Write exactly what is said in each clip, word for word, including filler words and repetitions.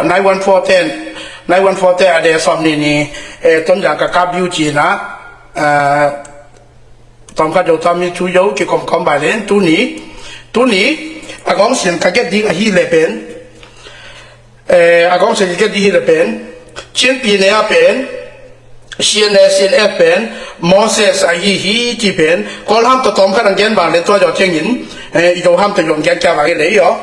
Nine one four ten, nine one four ten a de som ni ni, eh, Tonzang ka kap biu ci na, eh, tawm ka do tawm ni tu yo ki kom kom bai len tu ni, tu ni, a gong sin ka get ding a hi le pen, eh, a gong sin ka get ding hi le pen, Chin pi ne a pen, C N A, C N F pen, Moses a hi hi ti pen, Kol ham to tawm ka dang gen bai len tua yo tiang in, eh, yo ham to yo gen kia bai le yo.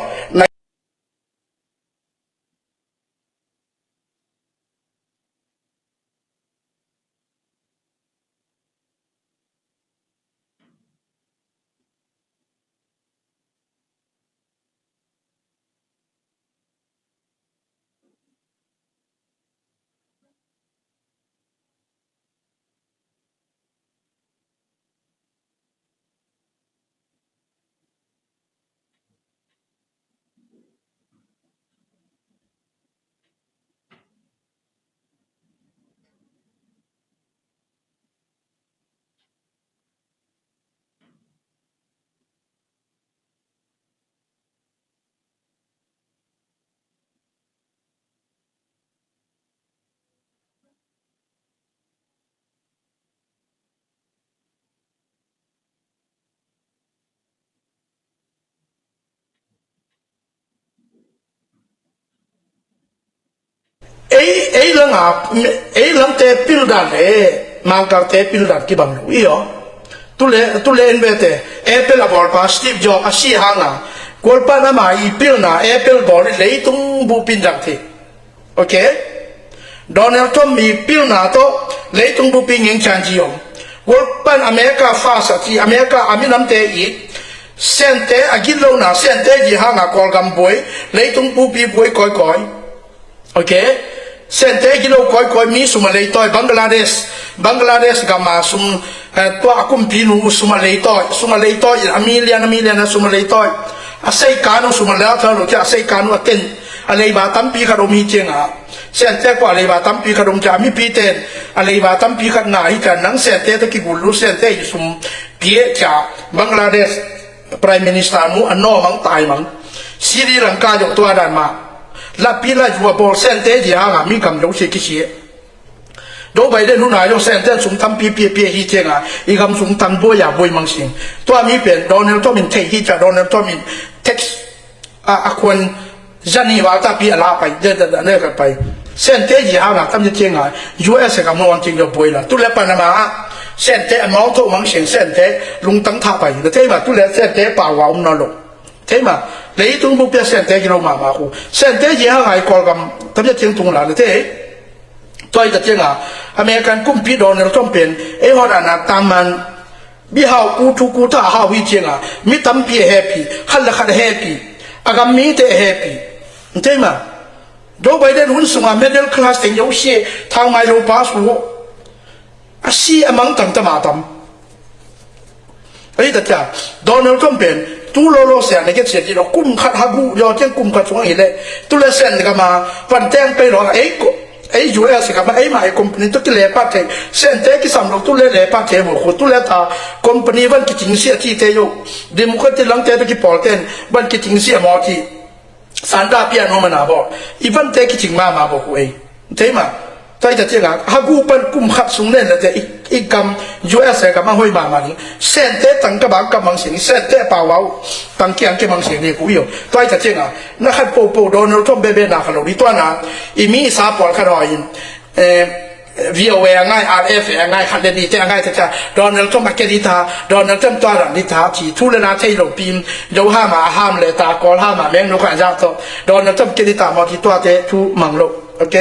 Ei, ei langa, ei langte pildan le mangkangte pildan kibang lo i aw. Tule, tule en vete, Apple a bawlpa Steve Jobs a si hanga, kualpan ama i pilna Apple bawl i leitung buh pindang thei. Ok? Donald Trump i pilna tawh leitung bupi ngeng cian ci om. World pan America first a ci, America a minamte i sente a gilona, sente ji hanga Kawlgam buai, leitung bupi buai kawikawi. Ok? Sente gilo kawikawi, mi sum a leitawi, Bangladesh, Bangladesh gama sum, eh, tua a kumpinu sum a leitawi, sum a leitawi, a million, a million a sum a leitawi. A seikanu sum a leitawi lo, a seikanu a ten, a leiba tampi khat om hi cianga. Sente kua a leiba tampi khat om cianga, mipite in a leiba tampi khat ngah hi cianga, nang sente tawh kigul lo, sente i sum pia cianga, Bangladesh Prime Minister mu a nawmang taimang. Sri Lanka zong tua dan mah. Lapi la zua bawl sente ji hanga mi gam lo sia kisia. Joe Biden hun a zong sente sum tampi piapia hi cianga, i gam sung tang buai a buai mang sing. Tua mi pen Donald Trump in thei hi cianga, Donald Trump in tax a, a khuan zani val tapi a la pai, de, de, de, de, ka pai. Sente ji hanga tam ji cianga, U S a ka muan cing jo buai la. Tule Panama a, sente a mawng tho mang sing, sente lungtang tha pai. Na thei ma, tule sente pa wa um na lo. Thei ma, leitung bupia sente ji lo mama khu. Sente ji hanga i Kawlgam tam ji ciang tung la, na thei. Tua hi ta cianga, American kumpi Donald Trump pen, ei hot ana taman, mi hau ku thu ku tha hau hi cianga, mi tampi a happy, khat le khat a happy, a gam mite a happy. Nte ma, Joe Biden hun sunga middle class teng yo si, thang mai lo pa su. A si a mang tam tam a tam. Ei ta cia, Donald Trump pen, tu lo lo sia na ke cia ti lo, kum khat hagu, yo tiang kum khat sung hi le, tu le sen gama, pan teng pei lo, ei ko, ei U S ka ma, ei ma ei company to ki le pa te, sente kisam lo tu le le pa te mo ko, tu le ta company van ki ting sia ti te yo, Democratic lang te to ki pawl ten van ki ting sia mo ti. Santa pia no mana bo, i van te ki ting ma ma bo ko ei. Te ma, tai ta te nga, hagu pan kum khat sung nen la te, i, i kam U S ka ma hoi ma ma ni. Sente tang ka ba ka mang sing, sente pa wau, tang kiang ke mang sing ni ko yo. Tai ta te nga, na khat po po Donald Trump be be na ka lo di tua na, i mi sa pawl ka ro in. Eh, V O A a ngai, R F A a ngai, khat le ni te a ngai te cia, Donald Trump a ke di ta, Donald Trump tua ran di ta, ci thu le na thei lo pim, jo ha ma, ham le ta, kol ha ma, meng no ka ja to, Donald Trump ke di ta mo ci tua te thu mang lo. Ok?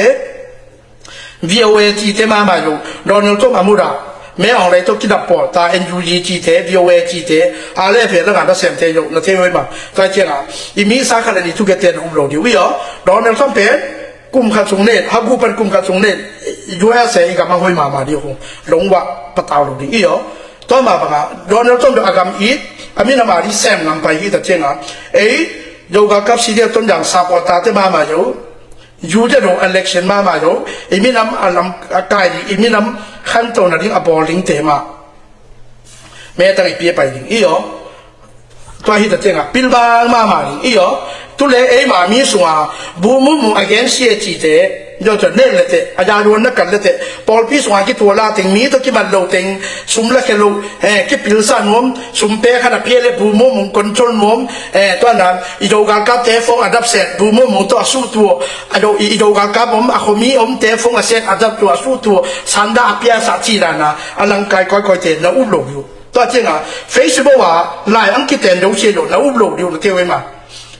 V O A ci te ma ma lo, Donald Trump a mu da, me ong le to ki da po, ta N U G ci te, V O A ci te, R F A la ga da sem te yo, na te wei ma, ta cia nga, i mi sa khat le ni thu ke te um lo di, wi yo, Donald Trump pen, kum khat sung nen, hagu pan kum khat sung nen, U S A i gam a hoi mama di hong, long wa patau lo di i yo. Tua ma banga, Donald Trump a gam i, a minam a di sem ngam pai hi ta cianga. Ei, yo ga kap si dia ton jang sa ko ta te mama yo. Yu dia lo election mama yo. I minam a lam a kai di, i minam khan to na ding a bowling te ma. Me tang i pia pai ding i yo. Tua hi ta cianga, pil bang mama ding i yo. Tu le eima mi sunga bu mumung a gensia cite, yo, tua nen le te, a ya luan na kal le te, pawlpi sunga kituala teng, mi tawh kimat lo teng, sum la khe lo, eh, kipilsa nuam, sum pe khat a pia le bu mumung control nuam, eh, tua na, i do galkapte phone a dap set, bu mumung tawh a suhtu, a do, i, i do galkap om, a khomi omte phone a set a dap tu, a suhtu, sanda a pia sa ci dana, a langkai koikoi te, na up lo diu. Tua cianga, Facebook a, lai ang kiten do sia lo, na up lo diu, na teu ema.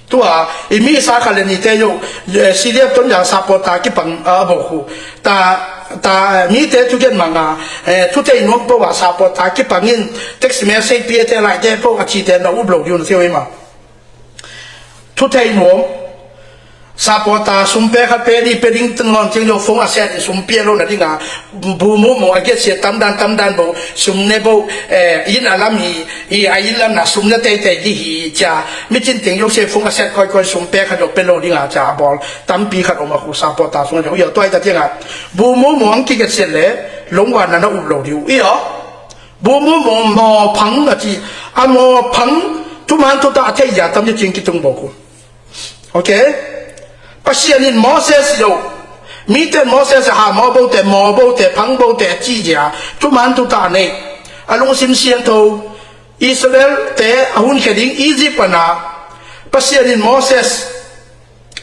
Tua, i mi sa kha le nite yo, eh, C D F Tonzang supporter kipang, ah, bo khu. Ta, ta, mite thugen manga, eh, thuthei nuam bo a supporter kipangin, text message pi ete lai te bo a cite na up lo diu na teu ema. Thuthei nuam, supporter sum pe khat pe ni pe ding tun ngon ciang yo phone a set in sum pia lo na dinga, bu mumung a gensia tamdan tamdan bo, sum ne bo, eh, inn a lam hi, hi a inn lam na sum na teitei di hi, cia, mi cin teng yo sia phone a set koikoi sum pe khat yo pe lo dinga, cia, a bawl, tampi khat om a khu supporter sung a yo, yo, tua i ta cianga, bu mumung ang kigensia le, longwan na na up lo diu, iyo. Bu mumung mawphang a ci, a mawphang, thuman thuta a thei ya tam ni cing kitung bo khu. Okay? Pasian in Moses yo. Mite Moses a ha maw bote, maw bote, phang bote, ci zia. Thuman thuta nei. A lungsim siangtho. Israel te a hun khe ding Egypt pana. Pasian in Moses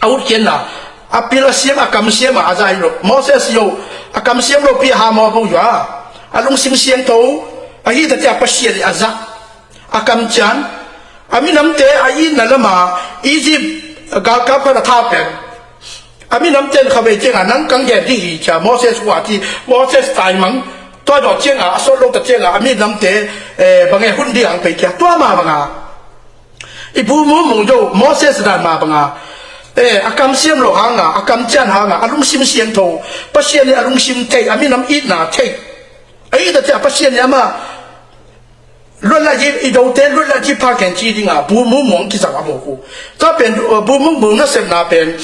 a ut kianna. A pil a siam, a kam siam a, a zai lo. Moses yo. A kam siam lo pi a ha maw bo yo a. A lungsim siangtho. A hi ta tia Pasian in a za. A kamcian, a minamte a itna lama Egypt galkap khat a tha pen. A minamte in khavei cianga nang kang gen dih hi cia Moses hua ci, Moses taimang, tua dawh cianga, a sawt lo ta cianga, a minamte, eh, bange hun dih ang pei kia, tua ma banga. I bu mumung zo, Moses dan ma banga. Eh, a kamsiam lo hanga, a kamcian hanga, a lungsim siangtho, Pasian in a lungsim thei, a minam itna thei. A itna thei, a Pasian in ama, luat la ji, i dote luat la ji pha ken ci dinga, bu mumung kizang a bo khu. Tua pen, uh, bu mumung na sepna pen,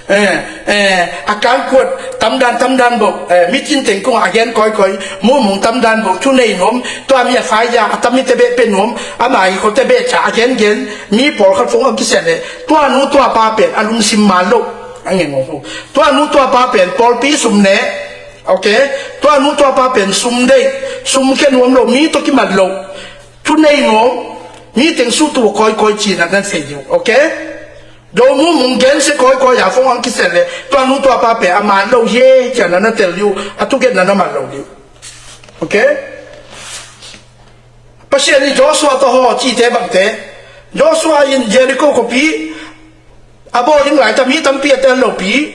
eh, eh, a kan kuat, tamdan, tamdan bo, eh, mi cin teng kung a gen koikoi, mumung tamdan bo, thu nei nuam, tua mi a fai ya, a tam mi te beh pe nuam, ama i ko te beh ca, a gen gen, mi pawl khat phone a kisen le, tua nu tua pa pen, a lungsim man lo, a ngen ngong khu. Tua nu tua pa pen, pawlpi sum ne, Ok? Tua nu tua pa pen sum deih, sum khe nuam lo, mi tawh kimat lo. Thu nei nuam, mi teng sutu koikoi cina nan sei diu. Ok? Do mumung gensia koikoi a phone ang kisen le, tua nu tua pa pen a man lo hi, ciana na tel diu, a thugen na na man lo diu. Ok? Pasian in Joshua tawh haw cite bangte. Joshua in Jericho khuapi a bawl ding laita mi tampi a tel lopi.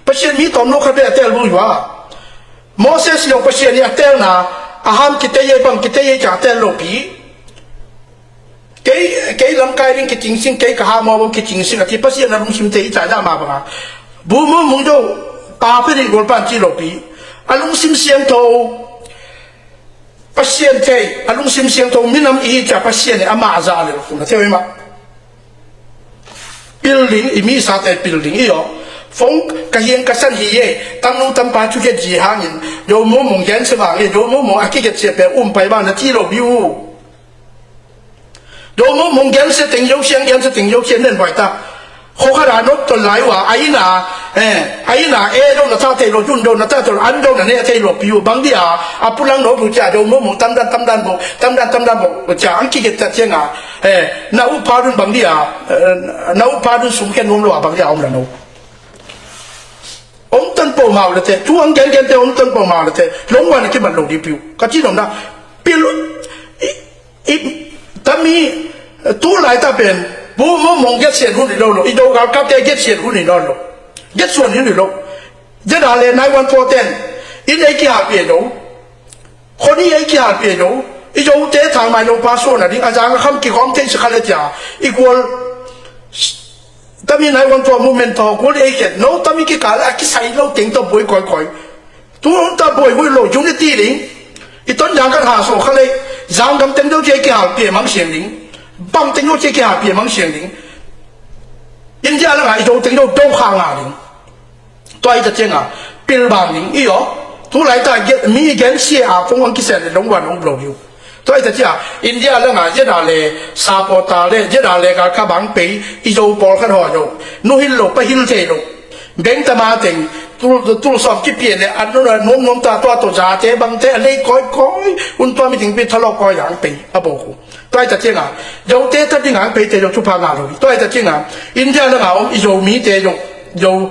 Pasian mi tawm lo khat ve a tel bu hua. Moses lo Pasian in a telna a ham kite ye bang kite ye ca a tel lopi. Kei, kei lamkai ding kicing sing, kei ka ha maw bang kicing sing a ti Pasian a lungsim te i cai dah ma banga. Bu mumung do pa pe ding gol pan ci lopi. A lungsim siangtho. Pasian thei, a lungsim siangtho minam i hi cia Pasian i amah a za le lo kum na thei mah. Pil ding, i mi sa te pil ding i aw. Phone ka hiang ka san hi ye, tam nu tam pa thu kiat zi hangin, do mumung gen se vang ye, do mumung a kikiat sia pe um pai vang na ti lo bi u. Do mumung gen se teng yo siang gen se teng yo siang nen bai ta. Khokha da not tol lai ua, a ina, eh, a ina e do na ta thei lo, yun do na ta thei lo, an do na ne thei lo, piu bang dia, a pulang no bu cia, do mumung tamdan, tamdan bo, tamdan, tamdan bo, cia, ang kikiat ta cia nga, eh, na u pa dun bang dia, eh, na u pa dun sum khen nuam lo a bang dia om la no. Om tan po mau le te, tu ang gen gen te om tan po mau le te, long wan ki ban lo di piu. Ka ci nom na, piu, i, i, tami, tu lai ta pen, bu mo mong get sian hun ni lo lo, i do gal kap te get sian hun ni lo lo. Get suan hun ni lo. Get a le nai wan po ten, i nei ki ha pi lo. Khoni ei ki ha pi lo. I do te thang mai lo pa so na ding, a zang kham ki khom te si kha le tia. I kual, Tami nai wan tua movement tawh kul ei khet no, tami kikal a kisai lo teng tawh buai koikoi. Tu hun tawh buai buai lo unity ding. I ton yang kan ha so kha lei. Zang gam teng do cia kihal pia mang siang ding. Bang teng do cia kihal pia mang siang ding. India langa i do teng do do kha nga ding. Tua i ta cianga pil bang ding i aw. Tu lai ta mi gen sia a phone ang kisen le long wan ong lo hiu. Tua hi ta ciang India langa zeda le sapawta le zeda le galkap ang pei i Zo pawlkhat haw Zo nu hil lo pa hil thei lo. Bengtama teng tul sawm kipia le an nuamnuam ta tua tawh zate bangte a lei kawikawi un tua mi ting pi thalawh kawi ang pei a bawk uh. Tua hi ta cianga Zote tat ding ang pei te Zo thupha ngah lo hi. Tua hi ta cianga India langa om i Zomite Zo Zo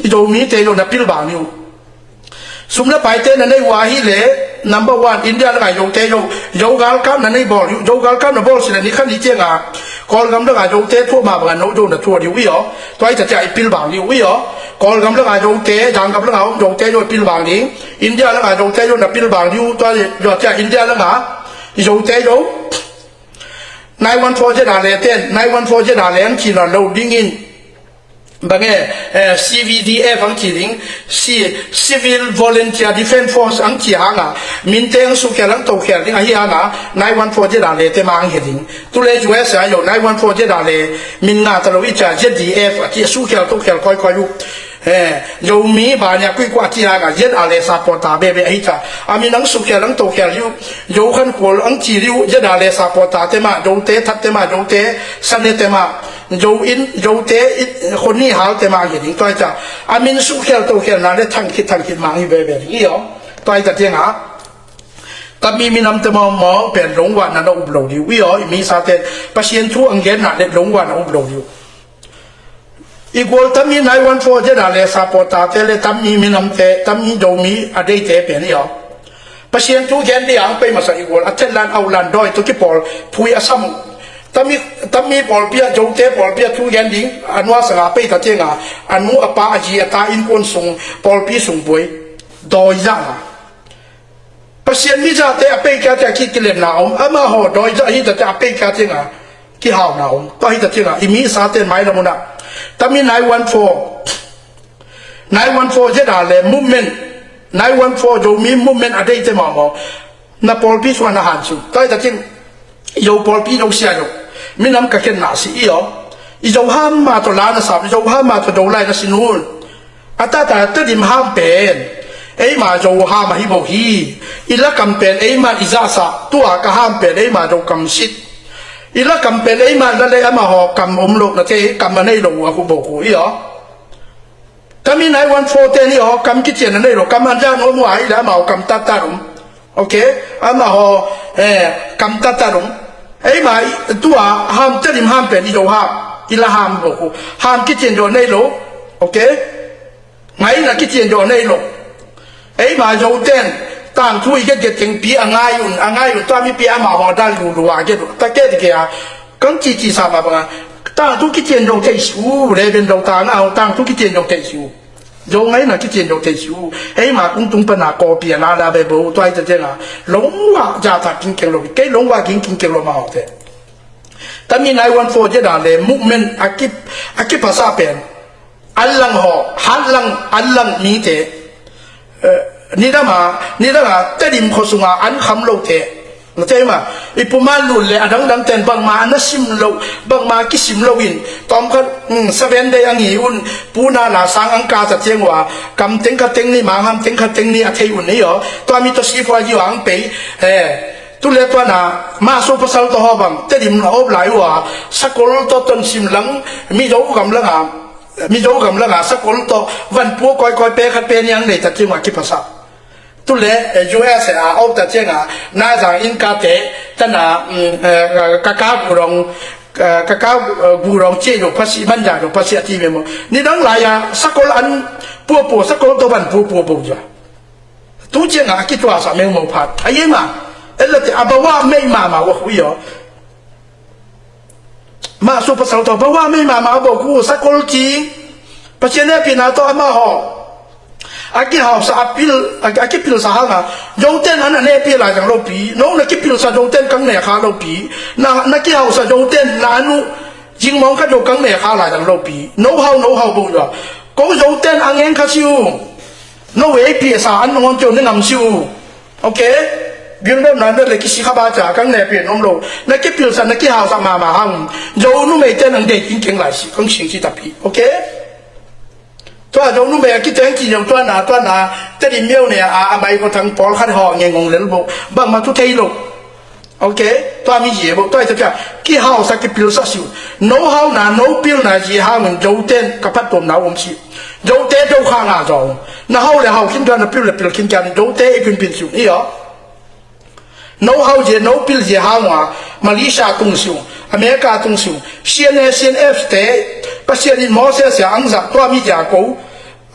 i Zomite Zo na pilbang ni uh. Sum le paite na nei uh ahi le number one India langa Zote Zo Zo galkap na nei bawl uh. Zo galkap na bawl sila ni khan ni cianga Kawlgam langa Zote thuah ma banga no Zo na thuah diu i aw. Tua hi ta cianga i pilbang diu i aw. Kawlgam langa Zote Zanggam langa om Zote Zo pilbang ding. India langa Zote Zo na pilbang diu tua hi ta cianga India langa Zote Zo nine one four zeda le ten nine one four zeda le ang ci lo dingin bang e, eh, C V D F ang ci ding, ci, Civil Volunteer Defence Force ang ci hanga minteng sukhial ang tokhial ding ahi hanga nine one four zeda le te mang he ding. Tule U S A yo nine one four zeda le min nga ta lo i ca Z D F a ci sukhial tokhial kawikawi uh. Eh, Zomi banya kuikua ci hanga zeda le sapawta bebe ahi ca a min ang sukhial ang tokhial uh. Zo khan kual ang ci uh zeda le sapawta te ma Zote that te ma Zote sane te ma Zo in Zote khoni hal te mang hi ding tua hi ta a min sukhial tokhial na le thangkhit thangkhit mang hi veve ding i aw. Tua hi ta cianga tammi minam te mawmaw pen longvahna na up lo diu i aw. I mi sate Pasian thu ang genna le longvahna up lo diu. I gual tammi nine one four zeda le sapawta te le tammi minam te tammi Zomi a deite pen i aw. Pasian thu gen dih ang pei masa i gual a thetlan aulan dawi tawh kipawl phui a sam uh. Tammi pawlpi ah Zote pawlpi ah thu gen ding a nuasanga pei ta cianga a nu a pa a zi a ta innkuan sung pawlpi sung buai dawi zahna. Pasian mi zahte a pei kia cia ki kilemna om amahaw dawi zah hi ta cia a pei kia cianga kihauna om. Tua hi ta cianga i mi sate mai lamuna tammi nine one four nine one four zeda le movement nine one four Zomi movement a deite mawmaw na pawlpi sua na han su. Tua hi ta ciang i Zo pawlpi Zo sia Zo minam ka khen na si i aw. I Zo ham ma tawh la na sam i Zo ham ma tawh Zo lai na si nun. A tata Tedim ham pen eima Zo ham ahi bo hi. I lakam pen eima i zahsa tua ka ham pen eima Zo kam sit. I lakam pen eima la le amahaw kam om lo na te kam a nei lo uh a hu bo hu i aw. Tammi nine one four te ni aw kam kician a nei lo kam an zah nuam uh ahi le amau kam tattat om. Ok. Amahaw kam tattat om. Eima tua ham Tedim ham pen i Zo ham i la ham lo uh ham kician zawh nei lo. Ok. Ngaina kician zawh nei lo. Eima Zoten tangthu i getget tengpi a ngai un a ngai un tua mipi amahaw dal lulu a get uh ta ke dike a kang cici sama banga tangthu kician zawh thei si uh le ben Zo tanga aw tangthu kician zawh thei si uh. Zo ngaina kician zawh thei si uh. Eima kung tung pana kawpi a na la be bo tua i ta cianga longwa zata kingkeng lo kei longwa kingkeng lo ma aw te. Tammi nine one four zeda le movement a kip a kipasa pen an lang haw han lang an lang mite. Nidama nidama Tedim khuasunga an kham lote na teima i puma lut le a dangdang ten bangma a na sim lo bangma kisim lo in tawmkhat seven day ang hi un puna la sang ang ka ta ciang ua kam tengkhat tengni mangham tengkhat tengni a thei un hi aw. Tua mi tawh sifua hi ang pei. Tule tuana mahso pasal tawh haw bang Tedim na op lai ua sakol tawh tonsim lang Mizo gam langa Mizo gam langa sakol tawh vanpua kawikawi pe khat pe niang nei ta cianga kipasa. Tule U S A a op ta cianga na zang in kate tana kaka gurong kaka gurong cie lo phasi manja lo phasi a ti memo nidang laia sakol an puapua sakol tawh vanpua puapua ja. Tu cianga a kituasa mengmo phat a yema. Elate a bawa mei mama wa hui aw. Mahsu pasal tawh bawa mei mama a bawk uh sakol ci Pasian hehpihna tawh amahaw a kihausa a pil a kipilsa hanga Zoten an a nehpih lai zang lopi no na kipilsa Zoten kang nekha lopi na kihausa Zoten na anu zingmawng khat Zo kang nekha lai zang lopi no hau no hau bo uh. Ko Zoten a ngeng kha si uh. No ei pihsa an nongon tio ne ngam si uh. Ok. Gilbert na le kisi kha ba ca kang ne pia nom lo na kipilsa na kihausa mama hang. Zo numei te nang dei king keng lai si kang sing si tapi. Ok. Tua zo numei a kiteng ki zo tua na tua na Tedim miau ne a a mai ko thang pawl khat haw nge ngong lel bo bangma thu thei lo. Ok, tua mi zi e bo, tua i ta kia, kihausa, kipilsa si uh. No hauna, no pilna zi hangin Zoten ka phattuamna om si. Zote Zo kha nga zaw. Na hau le hau khin kia, na pil le pil khin kia, Zote i pinpin si uh. Iyo. No hau zi, no pil zi hang ua, Malaysia tung si uh, America tung si uh, C N A, C N F te, Pasian in Moses a ang zak tua mi zi a ko,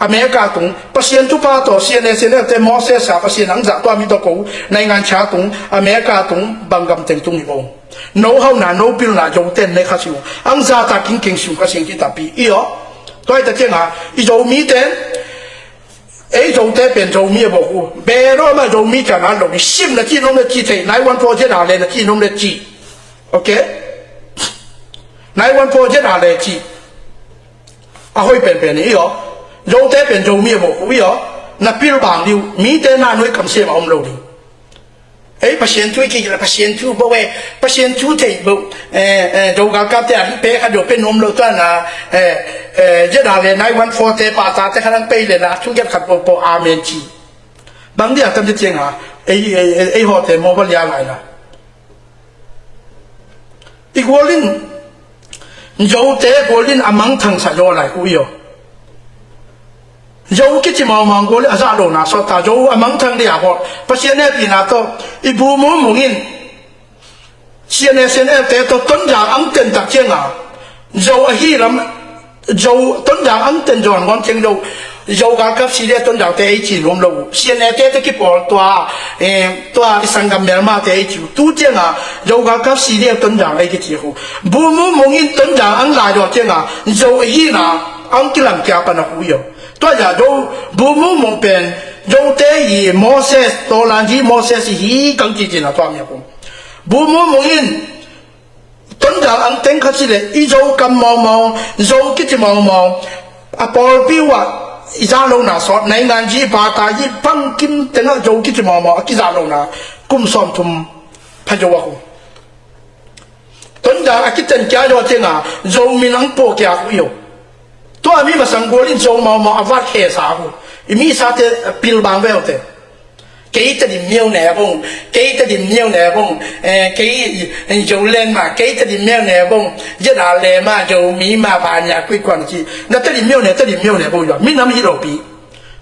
America tung, Pasian thupha tawh C N A, C N F te Moses a Pasian ang zak tua mi tawh ko, naingan chia tung, America tung, bang gam teng tung i bo. No hauna, no pilna Zoten ne kha si uh. Ang zak ta kingkeng si uh ka sing ki tapi. Iyo. Tua i ta ciang a, i Zomi ten, ei Zote pen Zomi a bawk uh. Bero ma Zomi cian a lo ni sim na ci nom le ci thei. Nine one four Z R le na ci nom le ci. Ok? Nine one four Z R le ci. A hoi penpen ni, iyo. Zote pen Zomi a bawk uh, iyo. Na pil bang diu. Mite na noi kam siam a om lo ding. Ei, Pasian thu i kik le, Pasian thu bo e, Pasian thu thei bo, eh, eh, Zo galkapte a pe kha do pe nom lo ta na, eh, eh, Z R le nine one four te pa ta te kha nang pe le na, thu get khat bo bo, amen ci. Bang dia tam te ciang a, ei, ei, ei, ei ho te mo ba lia lai na. I gual in, Zote gual in a mangthang sa zaw lai uh iyo. Zo kici maumau gual in a zah lo na sawt ta, Zo a mangthang dia haw. Pasian ne pi na tawh, i bu mu mung in, C N A, C N F te tawh Tonzang ang ten tak ciang a, Zo ahi lam, Zo Tonzang ang ten Zo an ngawm ciang Zo, Zo galkap si dia Tonzang te ei ci nuam lo uh. C N A te te kipawl tua, eh, tua i sanggam melma te ei ci uh. Tu ciang a, Zo galkap si dia Tonzang ei kici uh. Bu mu mung in Tonzang ang lai dawh ciang a, Zo ahi na, ang kilang kia pan a hu yo. Tua ya Zo, bu mu mung pen, Zote i Moses, Tolan hi Moses hi kang ci ci na tua mi a kum. Bu mu mung in, Tonzang ang teng khat si le, i Zo kam maumau, Zo kici maumau, a pawlpi uh ah, i zah lo na sawt, naingan zi pa ta, i pang kim teng ah Zo kici maumau, a kizah lo na, kum sawm thum pha Zo a kum. Tonzang a kiten kia zaw ciang a, Zo min ang pua kia uh yo. Tua mi masang gual in Zo maumau, a vat he sa uh. I mi sa te, pil bang veu te. Kei Tedim miau ne bong, kei Tedim miau ne bong, eh, kei, eh, Zoland ma, kei Tedim miau ne bong, Z R le ma, Zomi ma, ba nia kui kuan ci. Na Tedim miau ne, Tedim miau ne bong yo. Minam hi lo pi.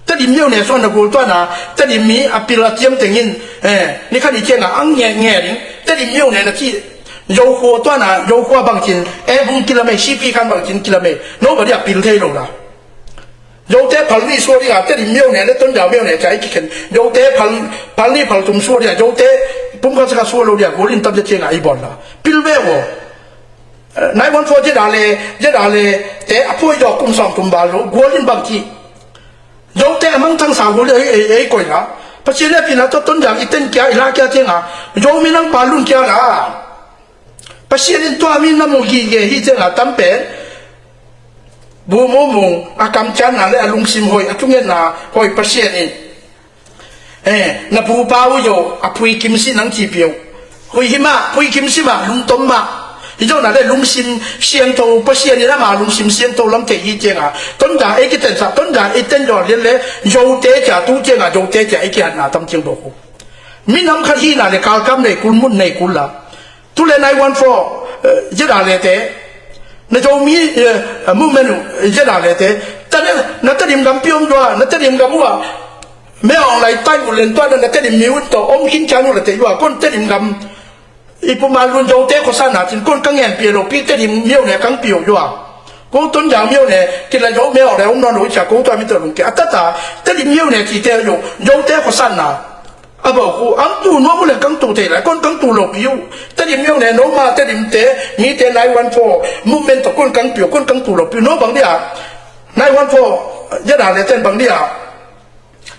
Tedim miau ne suan na gul tua na, Tedim mi a pil a ciam teng in, eh, ni khan i ciang a ang nge nge ding. Tedim miau ne na ci, Zo khua tua na, Zo khua bang cin, eh, bung kilometer, C P khan bang cin kilometer. Nobody a pil thei lo na. Zote phal nih suak ding a, Tedim miau ne le Tonzang miau ne ca i kikhen. Zote phal, phal nih phal thum suak ding a, Zote pum khat sa khat suak lo ding a, gual in tam te ciang a i bawl na. Pil ve aw. Eh, nine one four Z R le, Z R le, te a phuai dawk kum sawm tum bal lo, gual in bang ci. Zote a mangthang sa gual in ei, ei, ei koi na. Pasian le pi na tawh Tonzang i ten kia, i la kia ciang a. Zo mi nang pa lun kia na. Pasian in tua mi na mu gige hi ciang a tam pen. Bu mu mung, a kamciamna le a lungsim hoih, a thungetna hoih Pasian in. Eh, na pupa uh yo, a pui kim si nang ci piau. Hui hi mah, pui kim si mah, lungtom mah. Hi zo na le lungsim siangtho, Pasian in ama lungsim siangtho lam thei hi ciang a. Tonzang ei kiten sa, Tonzang ei ten zaw lian le, Zote cia tu ciang a, Zote cia ei kihatna tam ciang dawk uh. Minam khat hihna le kalkam nei kul, mun nei kul la. Tu le nine one four, eh, Z R le te. Na Zomi, eh, movement uh, Z R le te. Ta ne, na Tedim gam piom dua, na Tedim gam ua. Me ong lai tai u len tua na Tedim mi un to, om khin chan u le te ua, kon Tedim gam. I puma lun Zote khosana cin, kon ka ngen pi lo, pi Tedim miau ne kang piu ua. Ko Tonzang miau ne, kila Zo miau le, om non u cia, ko tua mi to lung ke. Atata, Tedim miau ne ci te yo, Zote khosana. A bawk uh, ang tu nuam uh le kang tu thei lai, kon kang tu lo pi uh. Tedim miau ne, no ma Tedim te, mi te nine one four, movement to kon kang pi uh, kon kang tu lo pi uh, no bang dia. Nine one four, Z R le ten bang dia.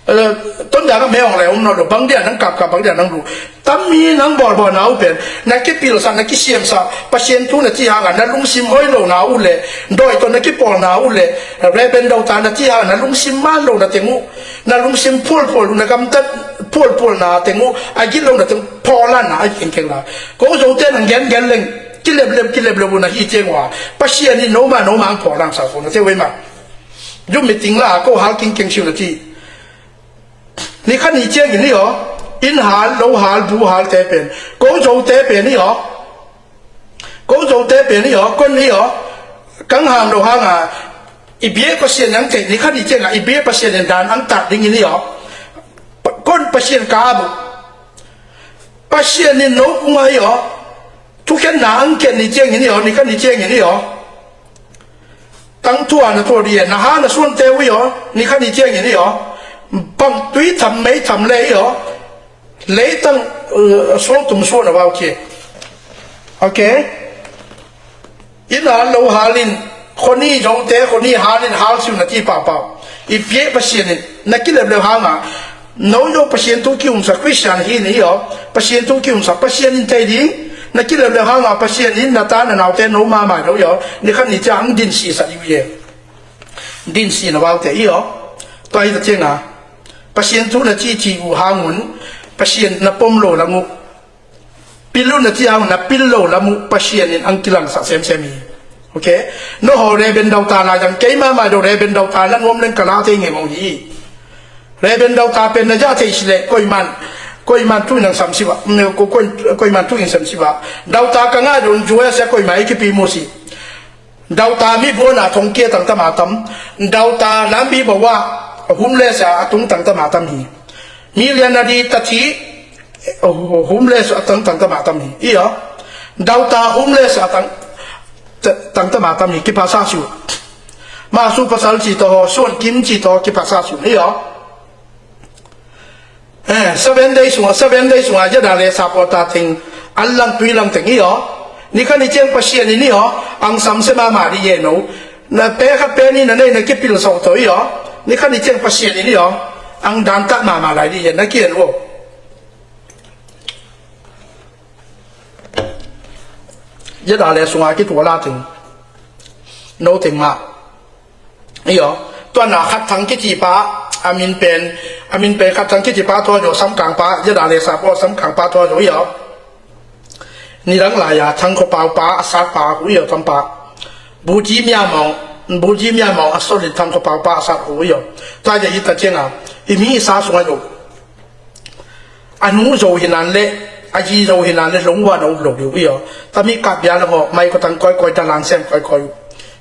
Eh, Tonzang a me ong le, om no lo, bang dia nang kap kap, bang dia nang lu. Tam mi nang bawl bawl na uh pen, na kipil sa, na kisiam sa, Pasian thu na ci hang a, na lungsim hoih lo na uh le, dawi to na kipawl na uh le, Reverend Dau ta na ci hang a, na lungsim man lo na teng uh, na lungsim phual phual, na gamtat phual phual na teng uh, a gilo na teng phual na a keng keng na. Ko Zote nang gen gen leng, kilep lep, kilep lep na hi ciang ua. Pasian in no ma, no ma ang phual lang sa ko na te wei ma. Zoom meeting la, ko hal king keng siu na ci. Ni khan ni ciang in ni aw. Inn hal, lo hal, bu hal te pen, ko Zote pen hi aw. Ko Zote pen hi aw, kon hi aw. Kang ham lo hanga i biak Pasian ang thei ni khat ni cianga i biak Pasian in dan ang tak dingin hi aw. Kon Pasian ka abu. Pasian in no kunga hi aw. Thukhenna ang kian ni ciangin hi aw, ni khat ni ciangin hi aw. Tangthua na thua dih e, na ha na suante uh hi aw, ni khat ni ciangin hi aw. Bang tui tham mei tham le hi aw. Leitang suang tum suan a vau cie. Ok. Inn hal lo halin khoni Zote khoni halin hal siu na ci pahpah. I piak Pasian in na kileplep hanga no Zo Pasian thu kiumsa Christian hi ni hi aw. Pasian thu kiumsa Pasian in thei ding na kileplep hanga Pasian in na ta na naute no mahmah lo hi aw. Ni khat ni ciang ang din si sa diu hi e. Din si na vaute hi aw. Tua hi ta cianga Pasian thu na cici uh hangun Pasian na pom lo lang uh. Pil uh na ci hangun na pil lo lam uh Pasian in ang kilangsah semsem hi. Ok. No haw Reben Dauta lai dang keima mai do Reben Dauta lang om leng ka la thei ngei mong hi. Reben Dauta pen na ja thei sile koiman koiman tu nang sam siwa. Koiman tu in sam siwa. Dauta ka ngai don juai sia koiman ikipi musi. Dauta mi buana thong kia tangtama tam. Dauta lambi bawa humle sia atung tangtama tam hi. Mi lian na di tati humle sia atang tangtama tam hi. Iyo. Dauta humle sia atang tangtama tam hi. Kipasa siu. Masu pasal ci to ho suan kim ci to kipasa siu. Iyo. Eh, seven day sunga seven day sunga jada le sapota ting allang tuilang ting iyo. Ni khat ni ciang Pasian in iyo. Ang samse mama di ye no. Na pe khat pe ni na nei na kipil sau to iyo. Ni khat ni ciang Pasian in iyo. Ang danta mama lai di ye na kien wo. Jada le sunga ki tuala ting. No ting ma. Iyo. Tuana khat thang kiti pa amin pen amin pen khat thang kiti pa tua jo samkang pa jada le sapo samkang pa tua jo iyo. Nidang laya thang ko pau pa asat pa hu iyo tam pa. Buji mia mong buji mia mong asolin thang ko pau pa asat hu iyo. Tua ja ita cianga imi sa sunga jo. A nu zo hinan le a ji zo hinan le longwa na um lo diu iyo. Tami kap bia le ho mai ko tang koi koi ta lang sem koi koi.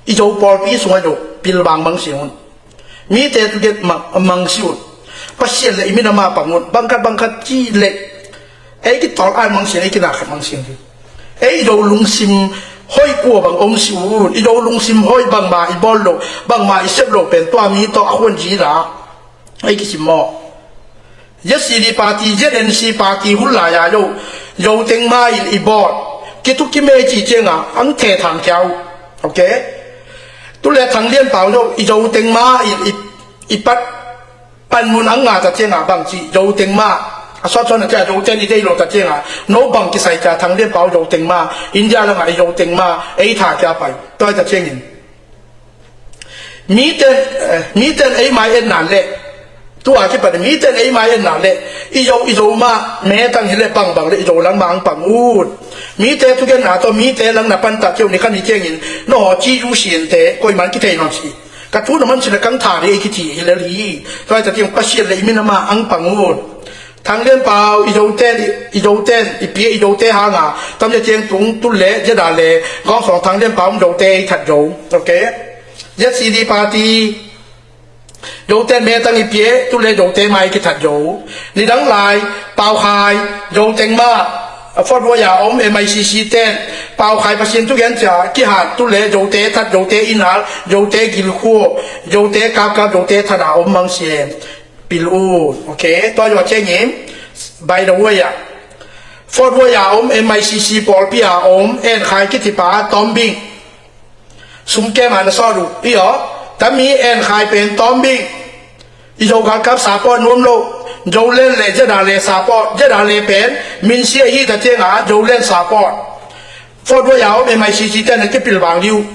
I zo pawlpi sungah zo pilbang bang singun. Mite tuget mang siun. Pasian le i minama pangun bangkhat bangkhat ci le. Ei ki tol ai mang sin ei ki nakhat mang sin di. Ei zo lungsim hoi kua bang om siun i zo lungsim hoi bangma i bol lo bangma i sep lo pen tua mi to a huan ji la. Ei kisim maw? Z C D party, Z N C party hun lai-a zo, zo teng ma in i bawt kituk kimei ci cianga ang the thang kiau. Ok. Tule thang lian pau zo i zo teng ma in i, i pat pan mun ang nga ta cianga bang ci zo teng ma a sawt sawt na cia zo ten i dei lo ta cianga no bang kisai cia thang lian pau zo teng ma India langa i zo teng ma ei tha kia pai. Toi ta ciangin Miten, eh, miten ei mai en nan le. Tua kipat miten ei mai en nan le. I zo, i zo ma, me tang hi le pang bang le, i zo lang ma ang pang ut. Mite tu gen na to, mite lang na pan ta keu ni khan i kengin. No ho ci yu sien te, koi man ki thei non si. Ka tu na man si le kang tha le, ei ki ci hi le li. Tua ta tiang Pasian le, i min ama ang pang ut. Thang Lian Pau, i Zoten, i Zoten, i pia i Zote hanga tam le ciang tung tul le zeda le gawng sawng Thang Lian Pau Zote i that zo. Ok. Z C D party Zoten me tang i pia tul le Zote mai ki that zo. Nidang lai Pau Khai Zoteng ma a fot waya om M I C C ten Pau Khai Pasian tu gen cia ki hat tul le Zote that Zote inal Zote gilkhuo Zote kapkap Zote that a om mang sien. Pil un. Ok. Tua zua ciangin by the way ah Fort Royal a om M I C C pawlpi a om En Khai kitipa Tombing sumkem a na sawt uh i aw. Tami En Khai pen Tombing i Zo galkap sapawt nuam lo. Zolen le zeda le sapawt zeda le pen minsia hi ta cianga Zolen sapawt. Fort Royal a om M I C C ten a kipil bang liu.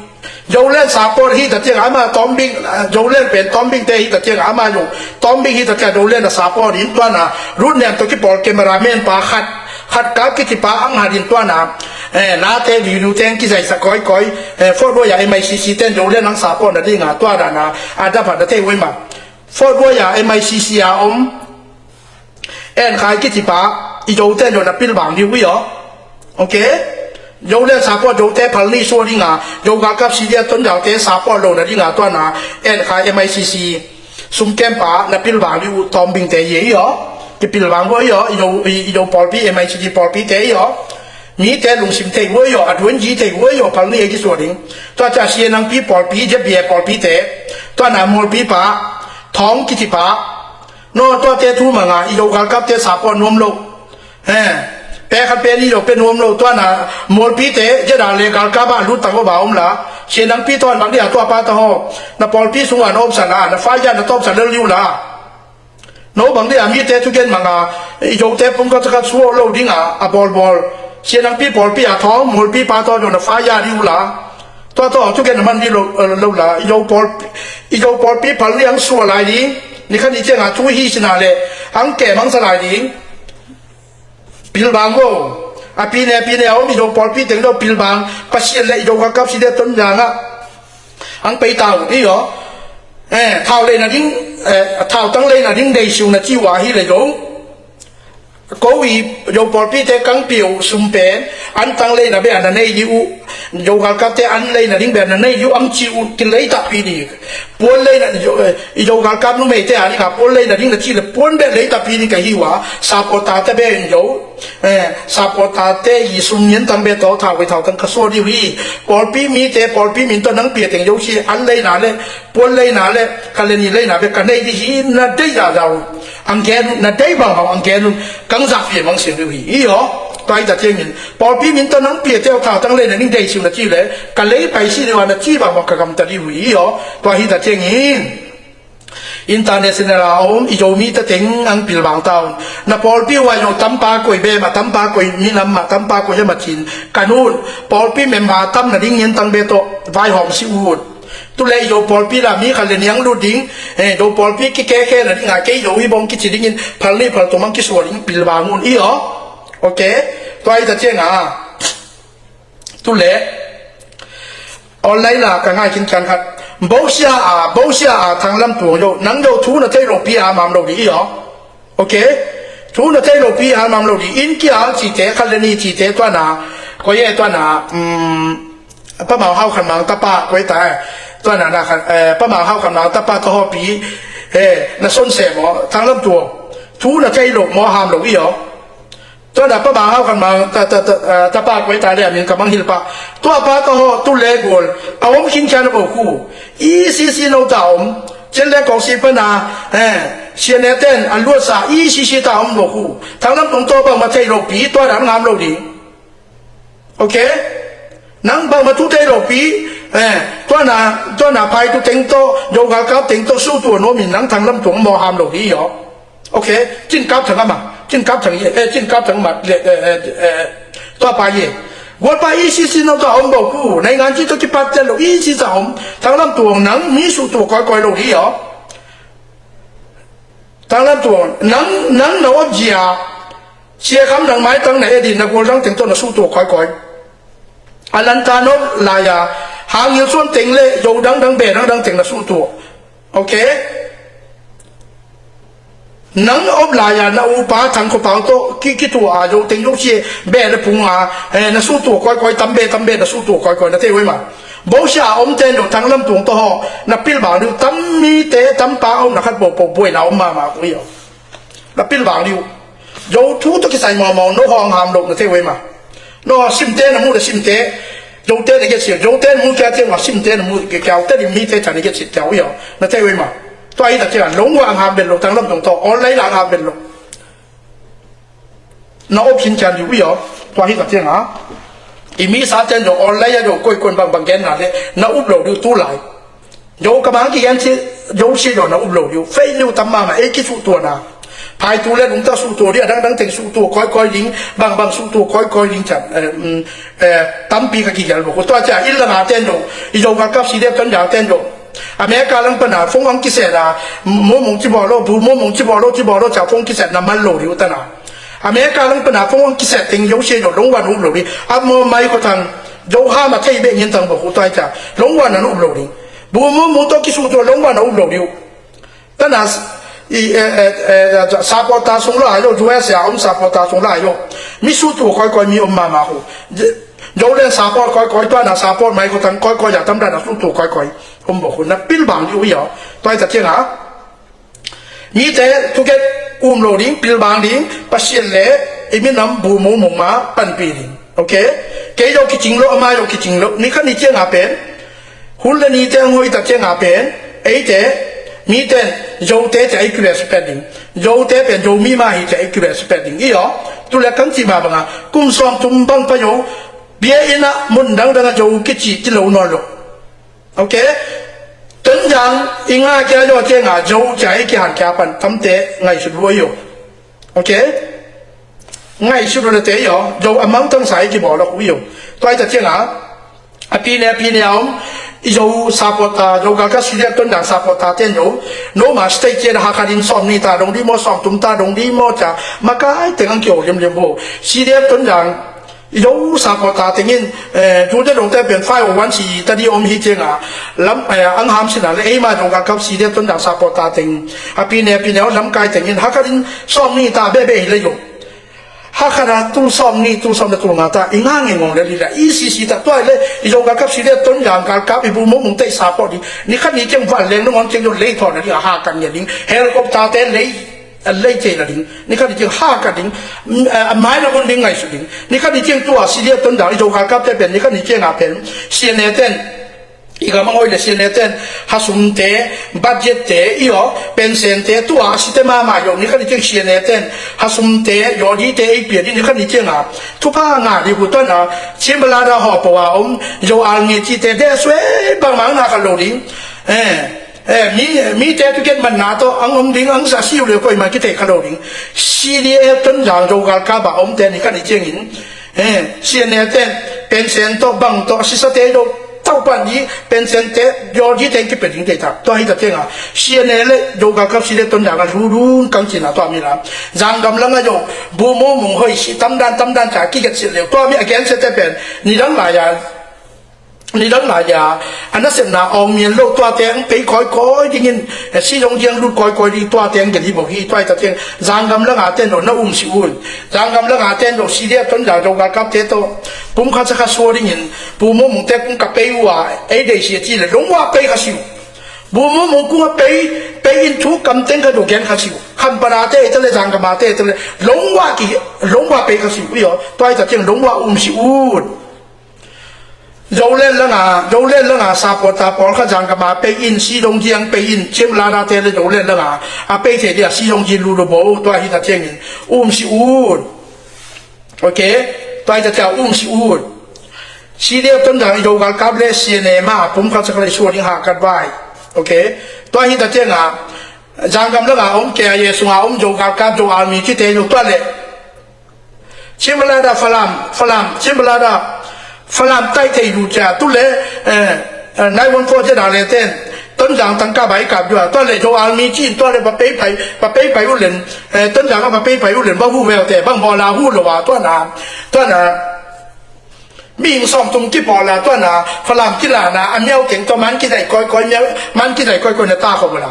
Zolen sapawt hi ta cianga ama Tombing Zolen pen Tombing te hi ta cianga ama lo. Tombing hi ta cianga Zolen a sapawt in tuana rut nem to kipawl cameraman pa khat khat kap kitipa ang hat in tuana nate liulu teng kizai sa koi koi. Fort Royal M I C C ten Zolen ang sapawt na dinga tuana na a daphat na te wema. Fort Royal M I C C a om En Khai kicipa i Zote in zong na pilvang dih uh hi aw. Ok. Zoland support Zote phal ni sua dinga, Zo galkap sidia Tonzaute support lo na dinga tuana En Khai M I C C sumkempa na pilvang dih uh tawmbingte hi aw. Kipilvang uh hi aw. I Zo, i, i Zo pawlpi, M I C C pawlpite hi aw. Mite lungsim thei uh hi aw, a duan ji thei uh hi aw, phal ni ei kisuah ding. Tua ca Sianangpi pawlpi, Zebia pawlpite, tuana Mualpi pa, Thawng kicipa, no tuate thu manga i Zo galkapte support nuam lo. He, pe khat pe ni lo pe nuam lo, tuana Mualpite zeda le galkapa lut tang uh ba om la. Sianangpi tawh bang dia tua pa ta haw, na pawlpi sungah na omsa la, na faya na tawpsa lel liu la. No bang dia mite thugen manga i Zote pum khat khat suah lo dinga a bawlbawl, Sianangpi pawlpi a Thawng Mualpi pa tawh zong na faya liu la. Tua tawh thugen a man dih lo, lo la. I Zo pawlpi, i Zo pawlpi phal ni ang suah lai ding. Ni khat ni cianga thu hi sina le ang kem ang sa lai ding. Pilvang uh. A pine, pine a om i Zo pawlpi teng lo pilvang. Pasian le i Zo galkap sidia Tonzang ah ang pei ta uh hi aw. Eh, thau leina ding, eh, thau tang leina ding deisiu na ci uh ahi le zo. Ko i Zo pawlpite kangpih uh sum pen an tang leina beh a na nei dih uh. Zo galkapte an leina ding beh a na nei dih uh ang ci uh kilei takpi dih. Puan leina, i Zo, eh, i Zo galkap numeite a dinga puan leina ding na ci le puan beh lei takpi dih ka hi uh a, supporter te beh in zo. Eh, supporter te i sum ngian tang beh tawh thau kei thau tang ka suah dih uh hi. Pawlpi mite, pawlpi min tawh nang pia teng zo ci an leina le puan leina le ka le ni leina beh ka nei dih hi na dei zahzah uh. Ang gen un, na dei bangbang ang gen un, kang zak pia mang sin dih uh hi. Hi aw. Tua hi ta ciangin pawlpi min tawh nang pia teuh thau tang leina ding deisiu na ci le ka lei pai si dih uh a na ci bangbang ka gamta dih uh hi. Hi aw. Tua hi ta ciangin international a om i Zomite teng ang pilvang ta un. Na pawlpi uh a i Zo tampa koi beh mah, tampa koi minam mah, tampa koi a mah cin ka nun. Pawlpi member tam na ding ngian tang beh tawh vaihawm si un. Tu le i Zo pawlpi la mi khat le ni ang lut ding, eh, Zo pawlpi kikekhe na dinga kei Zo hi bawng kici dingin phal ni phal tum ang kisuah ding pilvang un hi aw. Ok. Tua hi ta cianga tu le online la ka ngai khinkhian khat. Bosia a, bosia a Thang Lam Tuang Zo, nang Zo thu na thei lo pi a mam lo dih hi aw. Ok. Thu na thei lo pi a mam lo dih. Inn kia ang cite, khat le ni cite, tuana koi e, tuana, um, Pa Mau Hau Khan Mang tapa koi ta e. Tuana na khan, eh, Pa Mau Hau Khan Mang tapa ta haw pi, eh, na son se maw, Thang Lam Tuang. Thu na thei lo maw ham lo hi aw. Tuana Pa Mau Hau Khan Mang ta, ta, ta, eh, tapa koi ta le a min ka mang hil pah. Tua pa ta haw tu le gual a om khinkhian a bo khu. E C C no ta om. Chin le kong si pana, eh, sian e ten a luatsa E C C ta om bo khu. Thang Lam Tuang tawh bangmah thei lo pi, tua dan ngam lo ding. Ok. Nang bangmah thu thei lo pi, eh, tuana, tuana phaitu teng tawh, Zo galkap teng tawh suhtua nuamin nang Thang Lam Tuang mawham lo hi aw. Ok. Cin Kap Thang amah, Cin Kap Thang hi, eh, Cin Kap Thang amah, eh, eh, eh, tua pa hi. Gualpa E C C no ta om bo khu, naingan ci tawh kipat tel lo E C C ta om, Thang Lam Tuang nang mi suhtua kawikawi lo hi aw. Thang Lam Tuang, nang, nang na op zia, Sia Kham nang maitang na edin na gual dang teng tawh na suhtua kawikawi. A lanta nop lai-a, Hang Ngil Suan teng le Zo dangdang be dangdang teng na suhtua. Ok? Nang op lai-a na upa Thang Kho Pau tawh ki, kitua a Zo teng Zo sia be le punga, eh, na suhtua kawikawi, tam be, tam be na suhtua kawikawi, na thei uh hi ma. Bosia a om ten Zo Thang Lam Tuang tawh haw, na pilvang dih uh, tam mite, tam pa om na khat bo po buaina om mahmah uh hi aw. Na pilvang dih uh. Zo thu tawh kisai mawmaw, no hawng ham lo, na thei uh hi ma. No simte na muh le simte, Zote na get sia, Zote na muh kia ciang ma, simte na muh kia, kiau te ding mite ca na get sia kiau uh hi aw. Na thei uh hi ma. Tua hi ta ciang, lungwa ang ham bel lo, Thang Lam Tuang tawh, online ang ham bel lo. Na op sin cian dih uh hi aw. Tua hi ta ciang a. I mi sa ten Zo online a Zo koikoi bangbang gen na le, na up lo dih uh tu lai. Zo ka bang kigen ci, Zo si Zo na up lo dih uh. Fei liu tam mahmah, ei kisuhtuana. Phaitu le lungta suhtua dih, a dangdang teng suhtua kawikawi ding, bangbang suhtua kawikawi ding cian, eh, mm, eh, tampi ka kigel bok uh. Tua cia, inn langa ten Zo, i Zo galkap sidia Tonzang ten Zo. America lang pana, phone ang kiset a, mumung ci bawl lo, bu mumung ci bawl lo, ci bawl lo, cia phone kiset na mal lo dih uh tana. America lang pana, phone ang kiset teng Zo si Zo, lungwan up lo dih. A maw mai ko tang, Zo ha ma thei beh ngian tang bok uh tua cia. Lungwan na up lo dih. Bu mumung tawh kisuhtua lungwan a up lo dih uh. Tana, I, eh, eh, eh, supporter sung lai lo, U S A om supporter sung lai lo. Mi sutu koikoi mi om mahmah uh. Zoland support koikoi, tuana support mai khotang koikoi, ya tamdana sutu koikoi om bawk uh. Na pilbang dih uh hi aw. Tua hi ta cianga mite thuket um lo ding, pilbang ding, Pasian le i minam bu mumung ma panpih ding. Ok? Kei lo kicing lo, ama lo kicing lo. Ni khat ni cianga pen hun le nite hong hoih ta cianga pen eite miten Zote cia i kirespect ding. Zote pen Zomi mah hi cia i kirespect ding. I aw, tu le kan cih mah banga kum sawm tum bang pai aw, biakinn ah mun dangdang a Zo kici ci lo nawn lo. Ok? Tonzang i ngah kia zaw cianga Zo cia i kihang kia pan tamte ngaihsut uh hi aw. Ok? Ngaihsut uh le te hi aw, Zo a mangthang sa i kibawl aw uh hi aw. Tua hi ta cianga a pine a pine a om i Zo supporter, Zo galkap C D F Tonzang supporter ten Zo, no ma state cian a Hakha din sawm ni ta dong di maw, sawm tum ta dong di maw cia makai teng ang kiho liamliam bo. C D F Tonzang i Zo supporter tengin, eh, tute dongte pen five oh one C ta di om hi cianga lam, eh, ang ham sina le eima Zo galkap C D F Tonzang supporter teng a pine a pine a om lamkai tengin Hakha din sawm ni ta bebe hi le aw. Hakha da tul sawm ni, tul sawm le tul nga ta i ngah ngei ngong le li la i sisi ta tua le i Zo galkap C D F Tonzang galkap i bu mumung te i support ding. Ni khat ni ciang van leng nung om ciang Zo lei thawn a ding a Hakha ngen ding. Helicopter te lei a lei cei la ding. Ni khat ni ciang Hakha ding, mm, a mai la mun ding ngaihsut ding. Ni khat ni ciang tua C D F Tonzang i Zo galkap te pen ni khat ni cianga pen C N A ten i gam a ngoi le C N A ten hasumte, budgette i aw, pension te tua a site mahmah i aw. Ni khat ni ciang C N A ten hasumte, yawdite ei pia ding. Ni khat ni cianga thupha ngah ding uh tuana Chimbalada hawpo a om Zo Army cite deh suai bangmah ngah kha lo ding. Eh, Eh, mi, mite thuket manna tawh ang om ding, ang sa siu le koimah kithei kha lo ding. C D F Tonzang Zo galkap a omte ni khat ni ciangin, eh, C N A ten pension tawh bang tawh sisate lo taupan dih, pension te yawdite kipia ding te ta. Tua hi ta cianga C N A le Zo galkap C D F Tonzang a lulun kang cina tua mi la. Zanggam langa Zo bu mumung hoih si tamdan tamdan ca kiget silh leu tua mi a gensiate pen nidang lai-a nidang lai-a a nasepna awng mian lo tuate ang pei kawikawi dingin, eh, si zong diang lut kawikawi ding tuate ang gen hi bawk hi. Tua hi ta ciang Zanggam langa ten lo na um si un. Zanggam langa ten lo C D F Tonzang Zo galkapte tawh pumkhat sakha sua dingin bu mumungte kung ka pei uh a ei deih si a ci le longua pei kha si uh. Bu mumung kung a pei, pei in thu kamteng kha do gen kha si uh. Khampanate ei ta le Zanggamate ei ta le longua ki, longua pei kha si uh. Tua hi ta ciang longua um si un. Zoland langa, Zoland langa supporter pawlkhat Zanggam a pei in, si dong ciang pei in, Chimbalada te le Zoland langa a pei thei dia si dong ci lulu bo. Tua hi ta ciangin um si un. Ok? Tua hi ta ciang um si un. C D F Tonzang i Zo galkap le C N A ma pumkhat sakha le sua ding Hakha vai. Ok? Tua hi ta cianga Zanggam langa om K I A sunga om Zo galkap, Zo Army cite lo tua le Chimbalada Falam, Falam, Chimbalada Falam tai thei lu cia tu le, eh, eh, nine one four zeda le ten Tonzang tangka bai kap dua tua le Zo Army cin tua le va pei pai, va pei pai ulen, eh, Tonzang va pei pai ulen va hu veu te bang bola hu lo wa tua na, tua na. Mihing sawm tum kipawl a tuana Falam kilana a miau teng tawh man kizai kawikawi, miau man kizai kawikawi na ta khawm ula.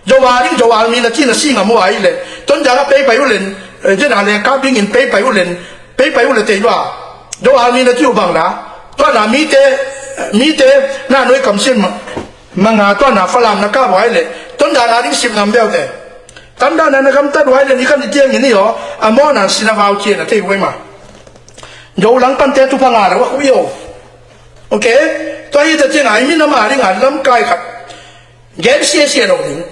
Zo a ding Zo Army na ci na si ngam uh a hi le Tonzang a pei pai ulen, eh, zena le kap dingin pei pai ulen, pei pai ule tei lua. Zo Army na ci uh bang la tuana mite, mite na noi kamsin ma. Manga tuana Falam na kap uh a hi le Tonzang a ding sim ngam beu te. Tamdana na gamtat uh a hi le ni khan ni tiang in hi aw a mawna sin a vau cian a thei uh a hi ma. Zo langpante thupha ngah lo a khuih aw. Ok? Tua hi ta ciangin a i minam a dingin lamkai khat gen siasia lo ding.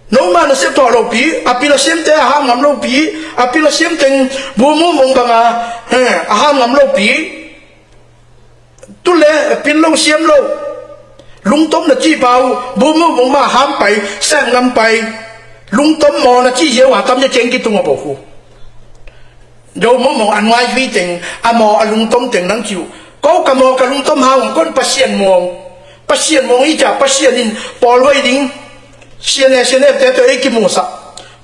Nomah na sep thawh lopi, a pil a siamte a ham ngam lopi, a pil a siam teng bu mumung banga, eh, a ham ngam lopi. Tu le pil lo siam lo lungtom na cih pa uh bu mumung mah ham pai, sem ngam pai, lungtom maw na cih ziau a tam cia ciang kitung a bawk uh. Zo mumung a nuai zui teng a maw a lungtom teng nang cih uh. Ko ka maw ka lungtom hang uh kon Pasian muang, Pasian muang i cia Pasian in pawl hoih ding. Sian le sian epte tawh ei kimuhsak,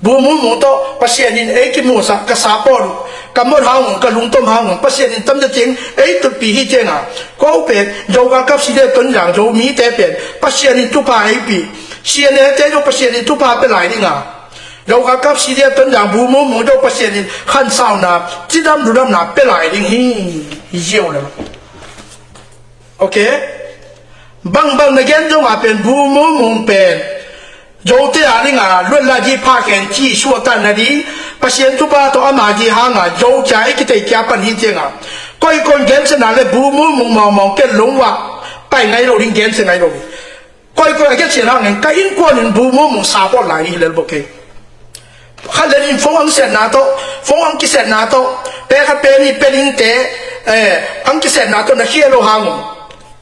bu mumung tawh Pasian in ei kimuhsak ka sa pawl uh, ka mot hang uh, ka lungtom hang uh, Pasian in tamza ciang ei tutpih hi cianga ko pen Zo galkap side Tonzang Zo mite pen Pasian in thupha ei pih. CNA te zong Pasian in thupha pia lai ding a, Zo kakap, CDF, Tonzang, Buh Mung Mung zong Pasian in khansauna, cidam ludamna pia lai ding hi. Hi ziau le. Ok. Bangbang na gen zong a pen Buh Mung Mung pen Zote a ding a luat la ji pha khen ci suaktan na ding, Pasian thupha tawh ama ji hang a Zo cia i kitei kia pan hi ciang a, koikoi gensiatna le Buh Mung Mung mawngmawng ken lung uah pai ngai lo ding, gensia ngai lo ding. Koikoi a gensiat hangin ka innkuan in Buh Mung Mung support lai hi lel bawk kei. Khat le nih in phone ang siatna tawh, phone ang kisiatna tawh, pe khat pe nih pe dingte, eh, ang kisiatna tawh na khia lo hang un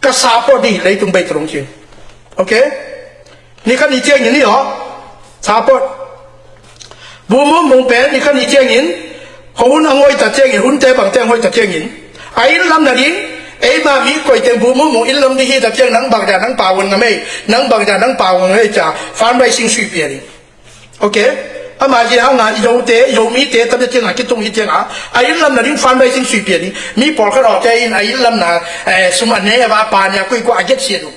ka support ding hi leitung bei tawh dong cin. Ok. Ni khat ni ciangin hi aw. Support. Buh Mung Mung pen ni khat ni ciangin, ko hun a hoih ta ciangin, hunte bangte a hoih ta ciangin, a inn lam na ding, eima mi koite Buh Mung Mung inn lam ding hi ta ciang, nang bangzah nang pau ngam ei, nang bangzah nang pau ngam ei cia fundraising suipia ding. Ok. Ama ji hang a i Zote, i Zomite tam ciang a kitung hi ciang a, a inn lam na ding fundraising suipia ding. Mi pawlkhat awte in a inn lam na, eh, sum a ne a va pa nia kuikua a gensiat uh.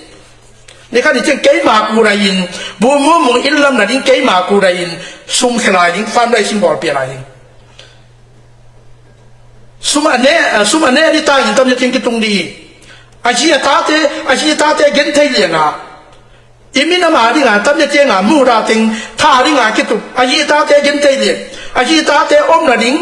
Ni khat ni ciang keima kura in, Buh Mung Mung inn lam na ding keima kura in sum khia lai ding, fundraising bawlpia lai ding. Sum a ne, sum a ne ding ta in tam ciang kitung ding. A zi a tate, a zi a tate gen thei liang a, i minam a ding a tam ciang a mu ra teng tha ding a kitup, a zi a tate gen thei liang. A zi a tate om na ding,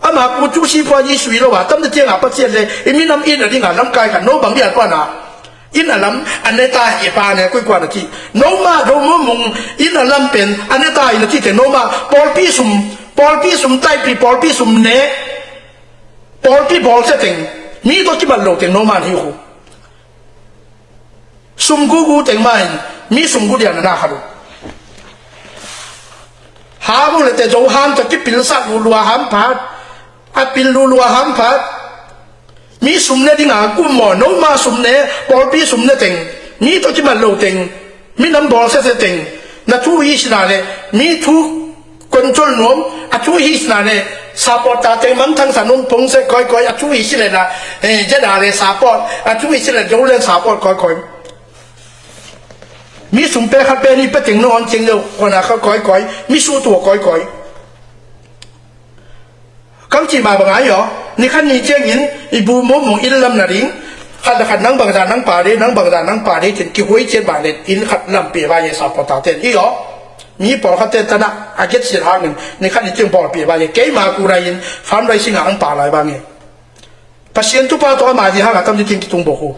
ama ku cu si pua ji sui lo a tam ciang a Pasian le i minam in a ding a lamkai khat no bang bia kuan a. Inn a lam a ne ta hi, pa ne kuikua na ci. Noma Buh Mung Mung inn a lam pen a ne ta hi na ci te, noma pawlpi sum, pawlpi sum taipih, pawlpi sum ne, pawlpi bawlsia teng, mi tawh kibat lo teng noma hi khu. Sum gugu teng mah in mi sum gu dian a na khat uh. Ha bung le te Zo ham tawh kipilsak lulua ham phat, a pil lulua ham phat. Mi sum ne ding a kum maw, noma sum ne, pawlpi sum ne teng, mi tawh kimat lo teng, minam bawlsiasia teng, na thu hi sina le, mi thu control nuam, a thu hi sina le, support ta teng mangthang sa nuam pongse koikoi, a thu hi sile na, eh, zeda le support, a thu hi sile Zo le support koikoi. Mi sum pe khat pe nih pe teng no on ciang lo, kona kha koikoi, mi su tua koikoi. Kam cih mah bang ai aw, ni khat ni ciangin i Buh Mung Mung inn lam na ding, khat le khat nang bangzah nang pa dei, nang bangzah nang pa dei cin kihuai ciat mah le inn khat lam pia ba ye, supporter ten i aw. Mi pawlkhat ten tanah a gensiat hangin ni khat ni ciang bawl pia ba ye, keima kura in fundraising a ang pa lai ba nge. Pasian thupha tawh ama ji hang a tam ci ciang kitung bawk uh.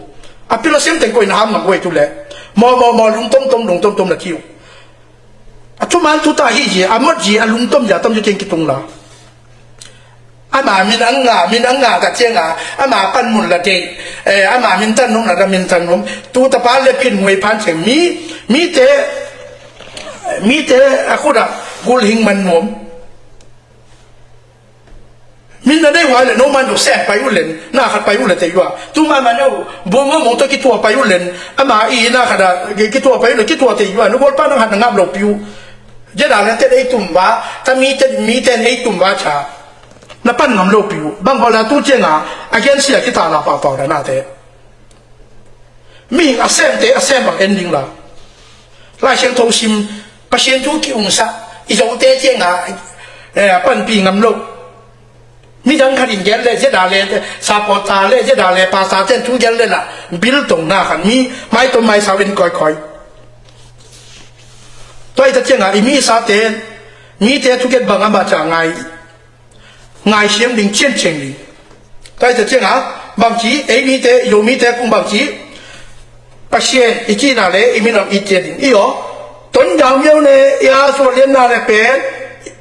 A pil a siam teng koi na ham ngam guai tu le. Maw, maw, maw, lungtom tom, lungtom tom na ci uh. A thuman thu ta hi ji, a mot ji, a lungtom ji a tam ci ciang kitung la. Ama min ang nga, min ang nga ka ciang a, ama pan mun la dei, eh, ama min tan num la da min tan num. Tu tapa le phin muai phan ciang mi, mi te, mi te a khut a gul hing man nuam. Min na nei huai le, no man do sem pai uh len, na khat pai uh le te yua. Tu ma ma no, bo mo mo to kitua pai uh len, ama i na khat a, kitua pai uh le, kitua te yua, no bol pa na khat na ngap lo piu. Je da na te ei tum ba, ta mi te, mi te ei tum ba cha. Na pan ngam lo piu. Bang bol na tu che nga, a gen sia kita la pa pa da na te. Mihing a semte a sem bang en ding la. Lai Siangtho sim, Pasian thu ki-umsa, i Zote cianga, eh, a panpi ngam lo. Midang khat in gel le, zeda le, supporter le, zeda le, pastor ten thu gel le la, bil tong na khan mi, mai tom mai sau en koikoi. Tua i ta cianga, i mi sa ten, mi te thu get bang ama ca ngai. Ngai siam ding, cian ciang ding. Tua i ta cianga, bangci, ei mite, i lo mite kung bangci, Pasian, i cina le, i minam i cian ding. I aw, ton jang miau ne, i a sual lian na le pen,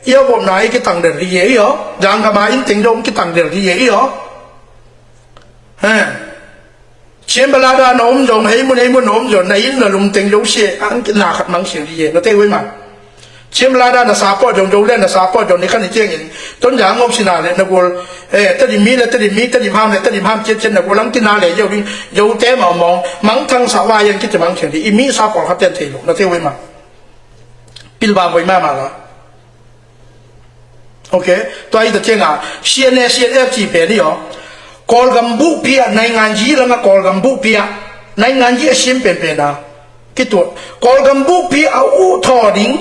i a bom na i kitang der di ye, i aw. Jang kama in teng dong kitang der di ye, i aw. He. Cian balada na om zong, hei mun, hei mun na om zong, na in na lum teng zo sia, ang na khat mang siang di ye, na te wei ma. Cian balada na support zong, zo le na support zong, ni khan i ciangin, ton jang om sina le, na gol, eh, ta di mi le, ta di mi, ta di ham le, ta di ham cian cian, na gol ang tina le, zo di, zo te ma mong, mang thang sa wa yang kit mang siang di, i mi support khat ten thei lo, na te wei ma. Pil ba boi ma ma la. Ok, tua i ta cianga, CNA, CNF ci pen i aw. Kawlgam buhpi ah, nainganzi langa Kawlgam buhpi ah, nainganzi a sim penpen a. Kituat Kawlgam bukpi a uh thaw ding,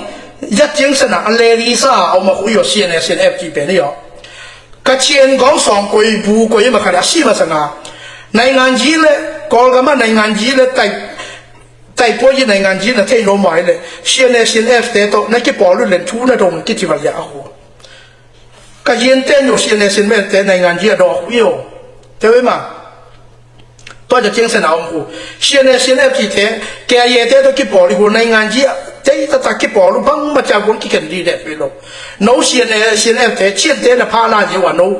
ya ciangsan a a lelisa a om a khu i aw, C N A, C N F ti pen i aw. Ka cian gawng sawng koi bu koi i ma khat a si masa nga. Naingan ji le Kawlgam a naingan ji le tai tai pua ji naingan ji na thei lo mai le C N A, C N F te tawh na kipawl uh len thu na dong kici val ya a khu. Ka hian te nyo C N A, C N F te naingan ji a dawk uh i aw. Te ve ma. Tua ja ciangsan a om khu. C N A, C N F ti te, K I A te tawh kipawl i khu naingan ji a, te i tata kipawl uh bang ma cia guang kiken di dek ve lo. No C N A, C N F te, cian te na pha la je wa no.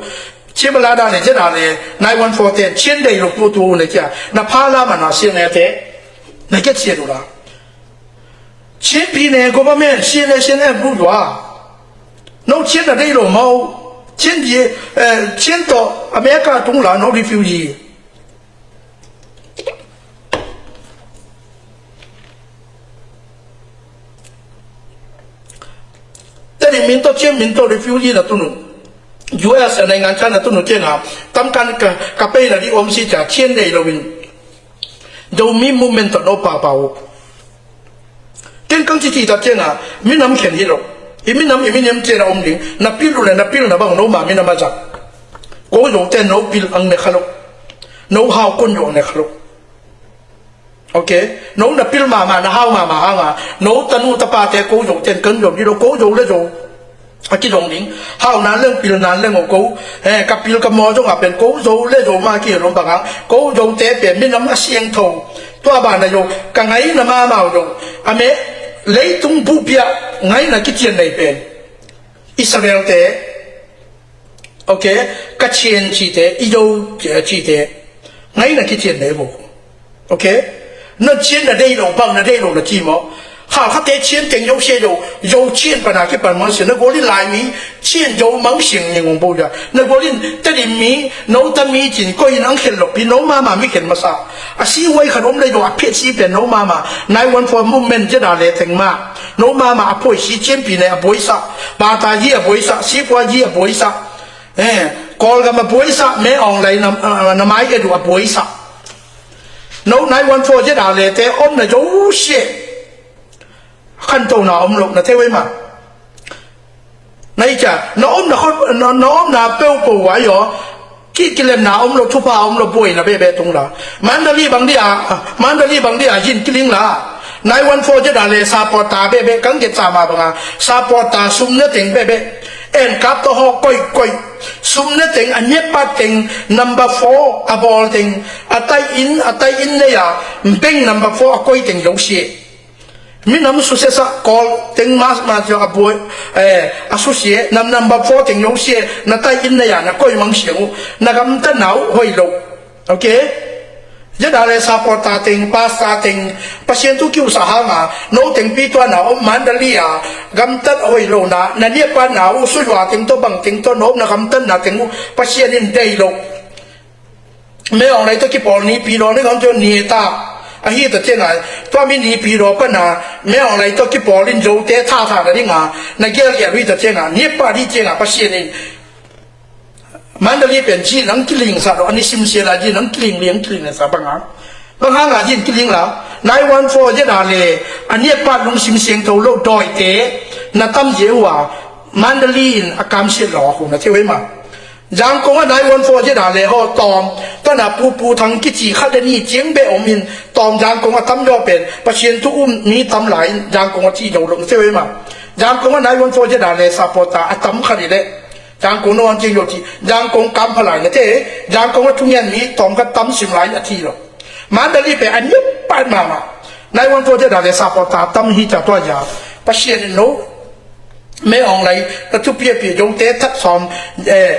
Cian ma la da le, je da le, nine one four te, cian dei lo khu tu ne cia. Na pha la ma na C N A te. Na get sia du la. Chin pi ne government, C N A, C N F bu dua. No cian na dei lo mau. Cian di, eh, cian tawh America tung la, no refugee. Tadi min tawh cian min tawh refugee na tunu. U S a naingan chan na tunu cian a. Tam kan ka, ka pei na di om si ca cian dei lo in. Zomi movement tawh no papa uh. Ken kang ci ci ta cian a, minam khen hi lo. I minam, i minam cian a om ding. Na pil lu le, na pil na bang no ma minam a zak. Ko zo te no pil ang ne kha lo. No hau kun zo ne kha lo. Ok. No na pil mama, na hau mama hanga. No tanu tapa te ko zo ten kan zo di lo, ko zo le zo. A kizong ding. Hau nan leng pil nan leng o ko. Eh, ka pil ka maw zong a pen ko zo le zo ma ki lo bang a. Ko zo te pen minam a siangtho. Tua ba na zo. Ka ngai na mama o zo. A me leitung bu pia ngai na kician nei pen. Israel te. Ok, ka cian cite, i zo cite, ngai na kician nei bo. Ok, na cian na dei lo bang, na dei lo na ci maw. Hau kha te cian teng zo sia zo, zo cian pana kipan mang sia, na golin lai mi, cian zo mang siang ni ngong bo ja. Na golin tadi mi, no ta mi cin, koi in ang khen lo pi, no mama mi khen masa. A si wai khan om le zo, a phet si pen no mama, nine one four movement je da le teng ma. No mama a poi si cian pi ne a boi sa, ba ta ji a boi sa, si pua ji a boi sa. Eh, Kawlgam a buaisa, me awng lai na, ah, na mai edu a buaisa. No nine one four zet a lete om na zo sia. Khanto na om lo na thei wei ma. Na i cia, na om na khot, na, na om na peu po wai aw. Ki, kilem na om lo, thupa om lo, buai na bebe tung la. Mandali bang dia, Mandali bang dia, yin kiling la. Nine one four zet a le supporter bebe, kang get sama banga. Supporter sum na teng bebe. En kap to ho koi koi. Sum na teng a nyepa teng number four a ball teng. A tai in, a tai in ne ya. Beng number four a koi teng lo sia. Minam susia sa kol teng mas mas yo a buai. Eh, a susia, nam number four teng lo sia. Na tai in ne ya, na koi mang sia u. Na gam ta nau hoi lo. Ok? Zet a le supporter teng, pastor teng, Pasian tu kiu sa hanga, no teng pi tua na om Mandali a, gamtat a hoi lo na, na nia pa na u sui lua teng to bang teng to no, na gamtat na teng u, Pasian in dei lo. Me awng lai to kipawl ni pi lo, ni gam to ni ta, a hi ta tena, tua mi ni pi lo pa na, me awng lai to kipawl in zo te tha tha na dinga, na gel gel hui ta tena, nia pa di tena, Pasian in, Mandali pen ji nang kiling sa lo, ani sim sia la ji nang kiling liang kiling sa banga. Banga nga jin kiling la, nine one four zet a le, ani a pat lung sim siang to lo doi te, na tam je ua, Mandali in a kam sia lo a khu na thei wei ma. Zangkong a nine one four zet a le ho tom, ta na pu pu thang kici khat le ni ciang be om in, tom Zangkong a tam lo pen, Pasian tu um mi tam lai in, Zangkong a ci zo lo na thei wei ma. Zangkong a nine one four zet a le supporter a tam khat i le. Zangkong na wan cing lo ci, Zangkong kam phalai na te, Zangkong a thungen mi tawm khat tam sim lai a thi lo. Mandali pe a niam pai mama. Nai wan tua zia da le supporter tam hi ca tua zia. Pasian in lo. Me awng lai, na tu pia pia zo te that sawm, eh,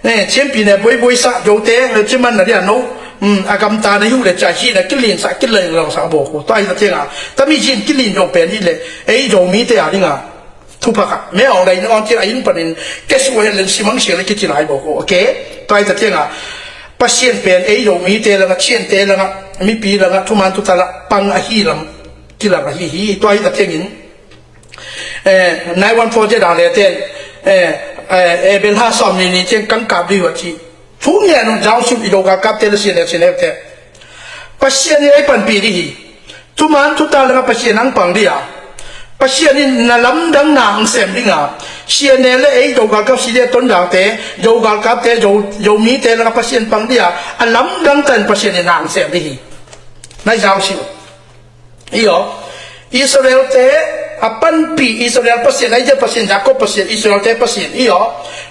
eh, champion ne boi boi sa zo te, le ci man na dia no. Hmm, a gam ta na yu le ca hi na kilin sa kilin lo sa bo ko. Tua hi na tiang a. Tami jin kilin zo pen hi le. Ei zo mi te a ding a. Thupha kha. Me awng lai na awng cil a inn panin, kesu a hen len simang sia le kici lai bo ko, ok? Tua hi ta tiang a, Pasian pen ei lo mite langa, ciante langa, mipi langa, thuman thuta la, pang ahi lam, kilang ahi hi, tua hi ta tiangin. Eh, nai wan fo je da le ten, eh, eh, eh, bel ha som ni ni tiang kang kap di wa ci. Thu nge nung jang sum i lo ka kap te le sien le sien le te. Pasian ni ei pan pi di hi. Thuman thutak lakah Pasian ang pang dih a, Pasian in na lamdang na ang sem ding a, C N A le ei Zo galkap C D F Tonzangte, Zo galkapte, Zo, Zomite lakah Pasian pang dih a, a lamdang tan Pasian in na ang sem dih hi. Na i zau si uh. Iyo. Israelte a panpih Israel Pasian, Isaac Pasian, Jacob Pasian, Israelte Pasian. Iyo.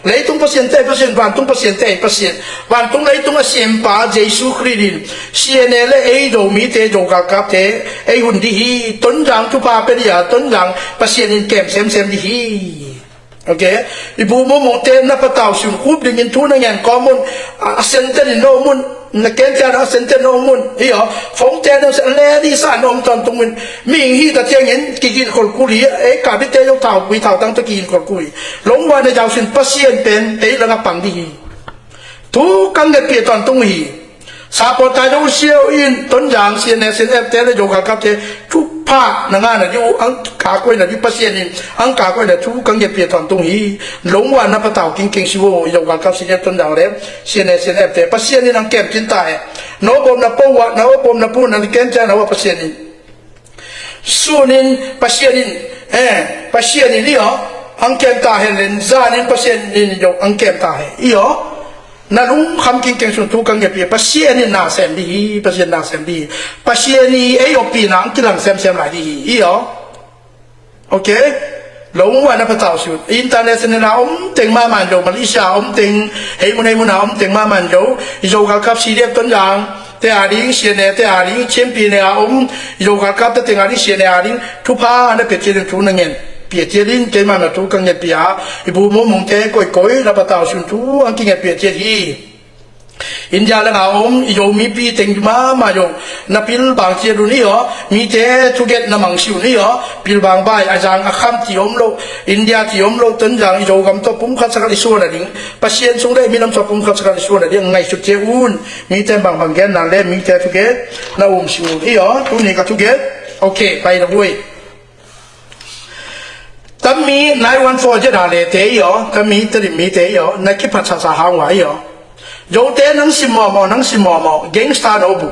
Leitung pasiante Pasian, vantung pasiante Pasian. Vantung leitung a siampa Jesu Khrist in C N A le ei Zomite, Zo galkapte ei hun dih hi. Tonzang thupha pia dih a, Tonzang Pasian in kem semsem dih hi. Ok. I bu mumungte na patau sun khup dingin thu na ngen kawm un. A, a senten in na om un. Na kente na a senten na om un. Iyo. Phone te na se le ni sa na om tawntung un. Mihing hi ta ciangin kigin khol kul hi. Ei ka bite yo thau pui thau tang to kigin khol kul hi. Lungwa na zau sun Pasian pen ei langa pang dih hi. Thu ka ngetpih tawntung hi. Supporter Zo Siau in Tonzang C N A C N F te le Zo galkapte thupha na ngah na dih uh, ang ka koih na dih, Pasian in ang ka koih na, thu ka ngetpih tawntung hi. Lungwa na patau kingkeng si uh, Zo galkap C N A Tonzang le C N A C N F te Pasian in ang kem cin ta e. No bom na po wa, na o bom na pu na ni ken ca na wa Pasian in. Sunin Pasian in, eh, Pasian in iyo, ang kem ta hen len, zanin Pasian in iyo, ang kem ta hen. Iyo. Na lungkham kingkeng sun thu ka ngetpih, Pasian in na sem dih hi, Pasian na sem dih hi. Pasian i ei oppihna ang kilang semsem lai dih hi. Iyo. Ok. Lungwa na patau sun. International a om teng mahmah Zo, Malaysia a om teng, hei mun hei mun a om teng mahmah Zo. I Zo galkap C D F Tonzang te a ding, C N A te a ding, Chin Pyine a om, i Zo galkap te teng a ding, C N A a ding, thupha na pia ciat in thu na ngen. Pia ciat in, keimah na thu ka ngetpih a, i bu mumungte koikoi na patau sun thu ang kingetpih ciat hi. India langa om, i Zo mipi teng mahmah Zo, na pilbang ciat un iyo, mite thuget na mangsi un iyo, pilbang bai, a zang a kham ti om lo, India ti om lo, Tonzang i Zogam tawh pumkhat sakhat i suan a ding, Pasian sung le minam tawh pumkhat sakhat i suan a ding, ngaihsut ciat un. Mite bangbang gen na le mite thugen na um si un. Iyo, tuni ka thugen. Ok, pai na buai. Tami nine one four Z R le te iyo, tami Tedim mite iyo, na kiphatsasa hang ua iyo. Zote nang sim mawmaw, nang sim mawmaw, gangster no bu.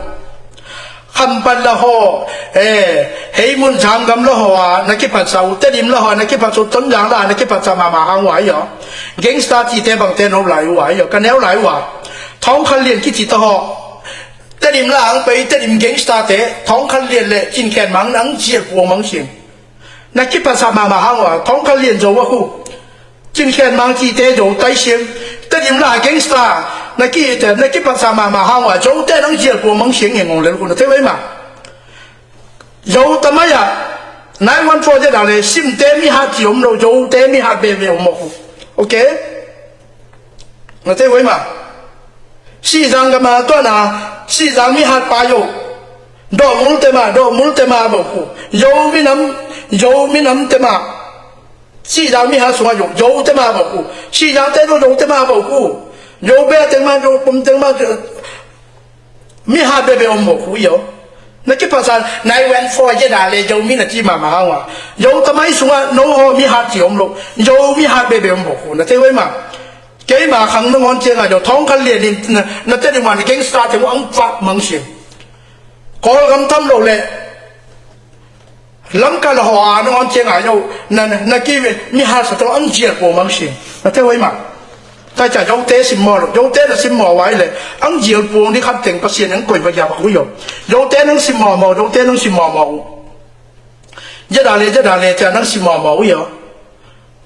Khampat la haw, eh, hei mun Zangam la haw a, na kiphatsa uh, Tedim la haw a, na kiphatsa uh, Tonzang la, na kiphatsa mahmah hang ua iyo. Gangster cite bangte no lai ua iyo, ka neu lai ua. Thawngkhan Lian kici ta haw. Tedim la ang pei, Tedim gangster te, Thawngkhan Lian le Cin Khen Mang nang zial puang mang sing. Na kiphatsa mahmah hang ua, Thawngkhan Lian Zo a khu. Cin Khen Mang cite Zo tai siang. Tedim la gangster, na ki te, na kiphatsa mahmah hang ua, Zote nang zial puang mang siang ngeng ngong lel khu na te wei ma. Zo ta mai a, nine one four Z R le, simte mihat ci om lo, Zote mihat bebe om mo khu. Ok? Na te wei ma. Sihzang gama tuana, Sihzang mihat pa yo. Dawhmul tema, Dawhmul tema bo khu. Zo minam, Zo minam tema. Sihzang mihat sunga yo, Zo tema bo khu. Sihzang te do, Zo tema bo khu. Zo be tema, Zo pum tema, mihat bebe om bo khu yo. Na kiphatsa, nine one four Z R le Zo mi na ci mahmah hang ua. Zo ta mai sunga, no haw mihat ci om lo. Zo mihat bebe om bo khu. Na te wei ma. Keima khang nangawn cianga Zo, Thawngkhan Lian in na, na Tedim a na gangster te mu ang fak mang siang. Kawlgam tam lo le. Lamka la haw a nangawn cianga Zo, na, na, na ki mihat sa to ang zial puang mang siang. Na te wei ma. Tai ca Zote sim maw lo, Zote na sim maw wai le. Ang zial puang di khat teng Pasian ang koi ba ya ba khu yo. Zote nang sim mawmaw, Zote nang sim mawmaw. Z R le, Z R le, cia nang sim mawmaw uh iyo.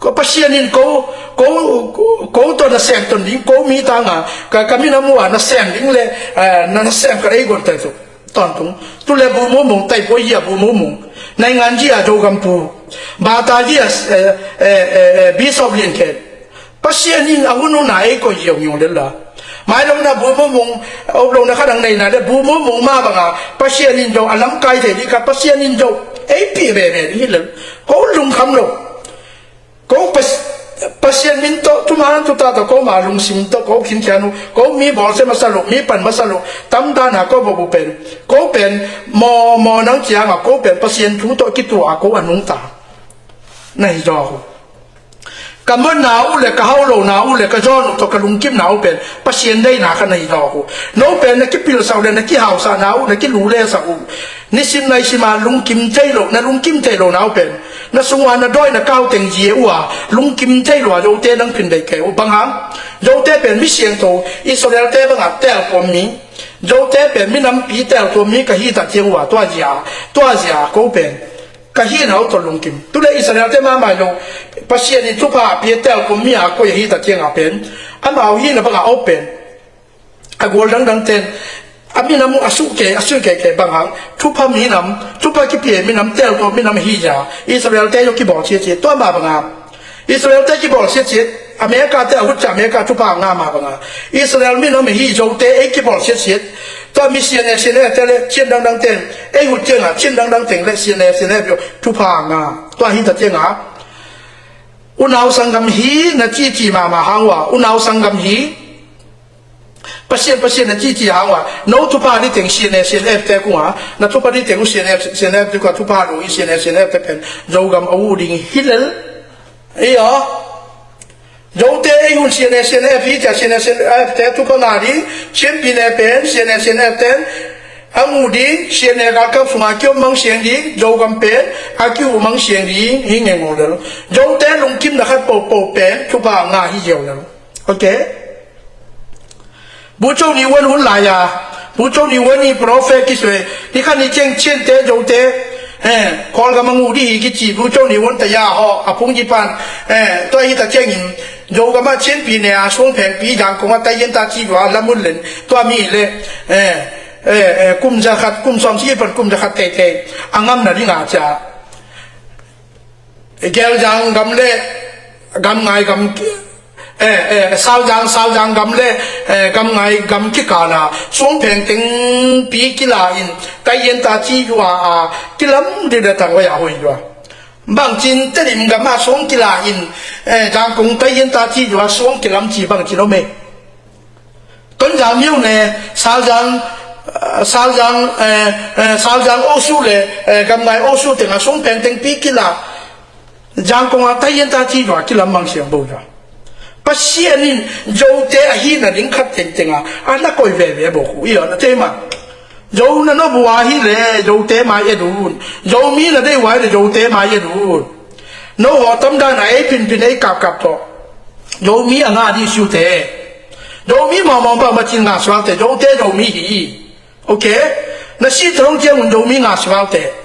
Ko Pasian in ko, ko, ko, ko tawh na sem ton ding, ko mi tanga, ka, ka minam uh a na sem ding le, eh, na, na sem ka rei gon tai tu. Tawntung. Tu le bu mumung, tai poi hi a bu mumung. Naingan hi a Zogam pu. Bata hi a, eh, eh, eh, eh, Bishop Lian Khen. Pasian in a hun hun a ei koi ziau ngiau lel la. Mai lo na bu mumung, op lo na khat ang nei na le bu mumung ma banga, Pasian in Zo a lamkai thei di ka, Pasian in Zo ei pi be be di lel. Ko lungkham lo. Ko Pas-, Pasian min to, thuman thutak to, ko ma lungsim to, ko khin kian uh, ko mi bawl se masa lo, mi pan masa lo, tam dan a ko bo bu pen. Ko pen, maw, maw nang cianga, ko pen, Pasian thu to kitua, ko a nungta. Na hi zaw. Ka muanna uh le ka haulona uh le ka zawn uh tawh ka lungkimna uh pen Pasian deihna khat na hi zawk uh. No pen na kipilsak uh le na kihausakna uh, na kilulehsak uh, nisim naisim a lungkim thei lo, na lungkim thei lona uh pen na sung uh a na dawi na kau teng zia uh a lungkim thei lo a Zote nang phin deih kei uh. Bang hang? Zote pen mi siangtho, Israelte bangah teltuam mi, Zote pen minampi teltuam mi ka hih tak ciang uh a, tua zia, tua zia ko pen ka hihna uh tawh lungkim. Tu le Israelte mahmah lo, Pasian in thupha a pia teltuam mi a koi a hih tak ciang a pen amau hihna bangah a op pen a gual dangdang ten a minam uh a suh kei, a suh kei kei bang hang, thupha minam, thupha kipia minam, teltuam minam ahi zia Israelte zong kibawl siatsiat. Tua mah bangah Israelte kibawl siatsiat, America te a hut ciang America thupha a ngah mah bangah Israel minam ahi Zote ei kibawl siatsiat. Tua mi C N A, C N F te le cin dangdang ten ei hut ciangah cin dangdang teng le C N A, C N F thupha a ngah. Tua hi ta ciangah unau sanggam hi na cici mahmah hang uh a, unau sanggam hi, Pasian, Pasian na cici hang uh a, no thupha ding teng C N A, C N F te kung a, na thupha ding teng uh C N F, C N F te kung a, thupha lo i C N A, C N F te pen Zogam a uh ding hi lel. Ei aw, Zote ei hun C N A, C N F hi cia, C N A, C N F te thupha ngah ding, Chin Pyine pen C N A, C N F ten a uh ding, C N A galkap sungah a kiom mang siang ding, Zogam pen a ki uh mang siang ding hi ngei ngol lel. Zote lungkimna khat pohpoh pen thupha ngah hi ziau lel. Ok. Bucho ni wan hun lai a, Bucho ni wan ni prophet kisue, ni khan ni ciang Chin te, Zote, eh, Kawlgam a uh ding hi kici, Bucho ni wan ta ya haw a phung ci pan, eh, tua hi ta ciangin Zogam a Chin Pyine a suang phengpi Zangkong a taiyan ta ci zua lamun len tua mi le, eh, eh, eh, kum za khat, kum sawm ci pan kum za khat teitei a ngamna ding a cia. Gelzang gam le Gamngai gam, eh, eh, Sauzang, Sauzang gam le, eh, Gamngai gam kikala suang pheng tengpi kila in taiyan ta ci zua a kilam ding le tang waya hoi zua. Bangcin Tedim gam a suang kila in, eh, Zangkong taiyan ta ci zua suang kilam ci bangcin om e. Tonzang miau ne, Sauzang, eh, Sauzang, eh, eh, Sauzang osu le, eh, Gamngai osu tengah suang pheng tengpi kila Zangkong a taiyan ta ci zua kilam mang siang bo zua. Pasian in Zote a hihna ding khat tengteng a a na koi veve bo khu i aw na te ma. Zo na nop uh a hi le Zote mai et un. Zomi na deih uh a hi le Zote mai et un. No haw tamdan a ei phinphin ei kapkap tawh Zomi a ngah ding siute. Zomi mawngmawng pah macin ngah suakte, Zote Zomi hi. Ok. Na sih thong ciangun Zomi ngah suakte.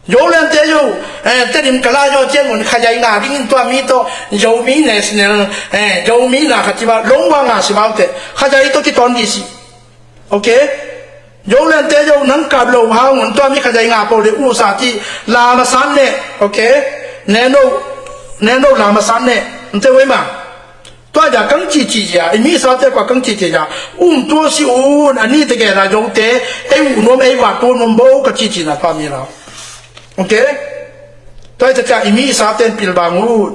Zolente zo, eh, Tedim kala zo ciangun khazai ngah dingin tua mi tawh Zomi national, eh, Zomi na khat ci ba longwa ngah suakte. Khazai tawh kitawn dih sih. Ok. Zolente zo nang kap lo hangun tua mi khazai ngah po le usa ci lama san ne. Ok. Neno, neno lama san ne. Nte wei ma. Tua zia kang cici zia i mi sate kua kang cici zia um tua si un a ni te gena Zote ei uh nuam ei vah tua nuam bo ka cici na tua mi la. Ok. Tua i ta cia i mi sate pilbang un.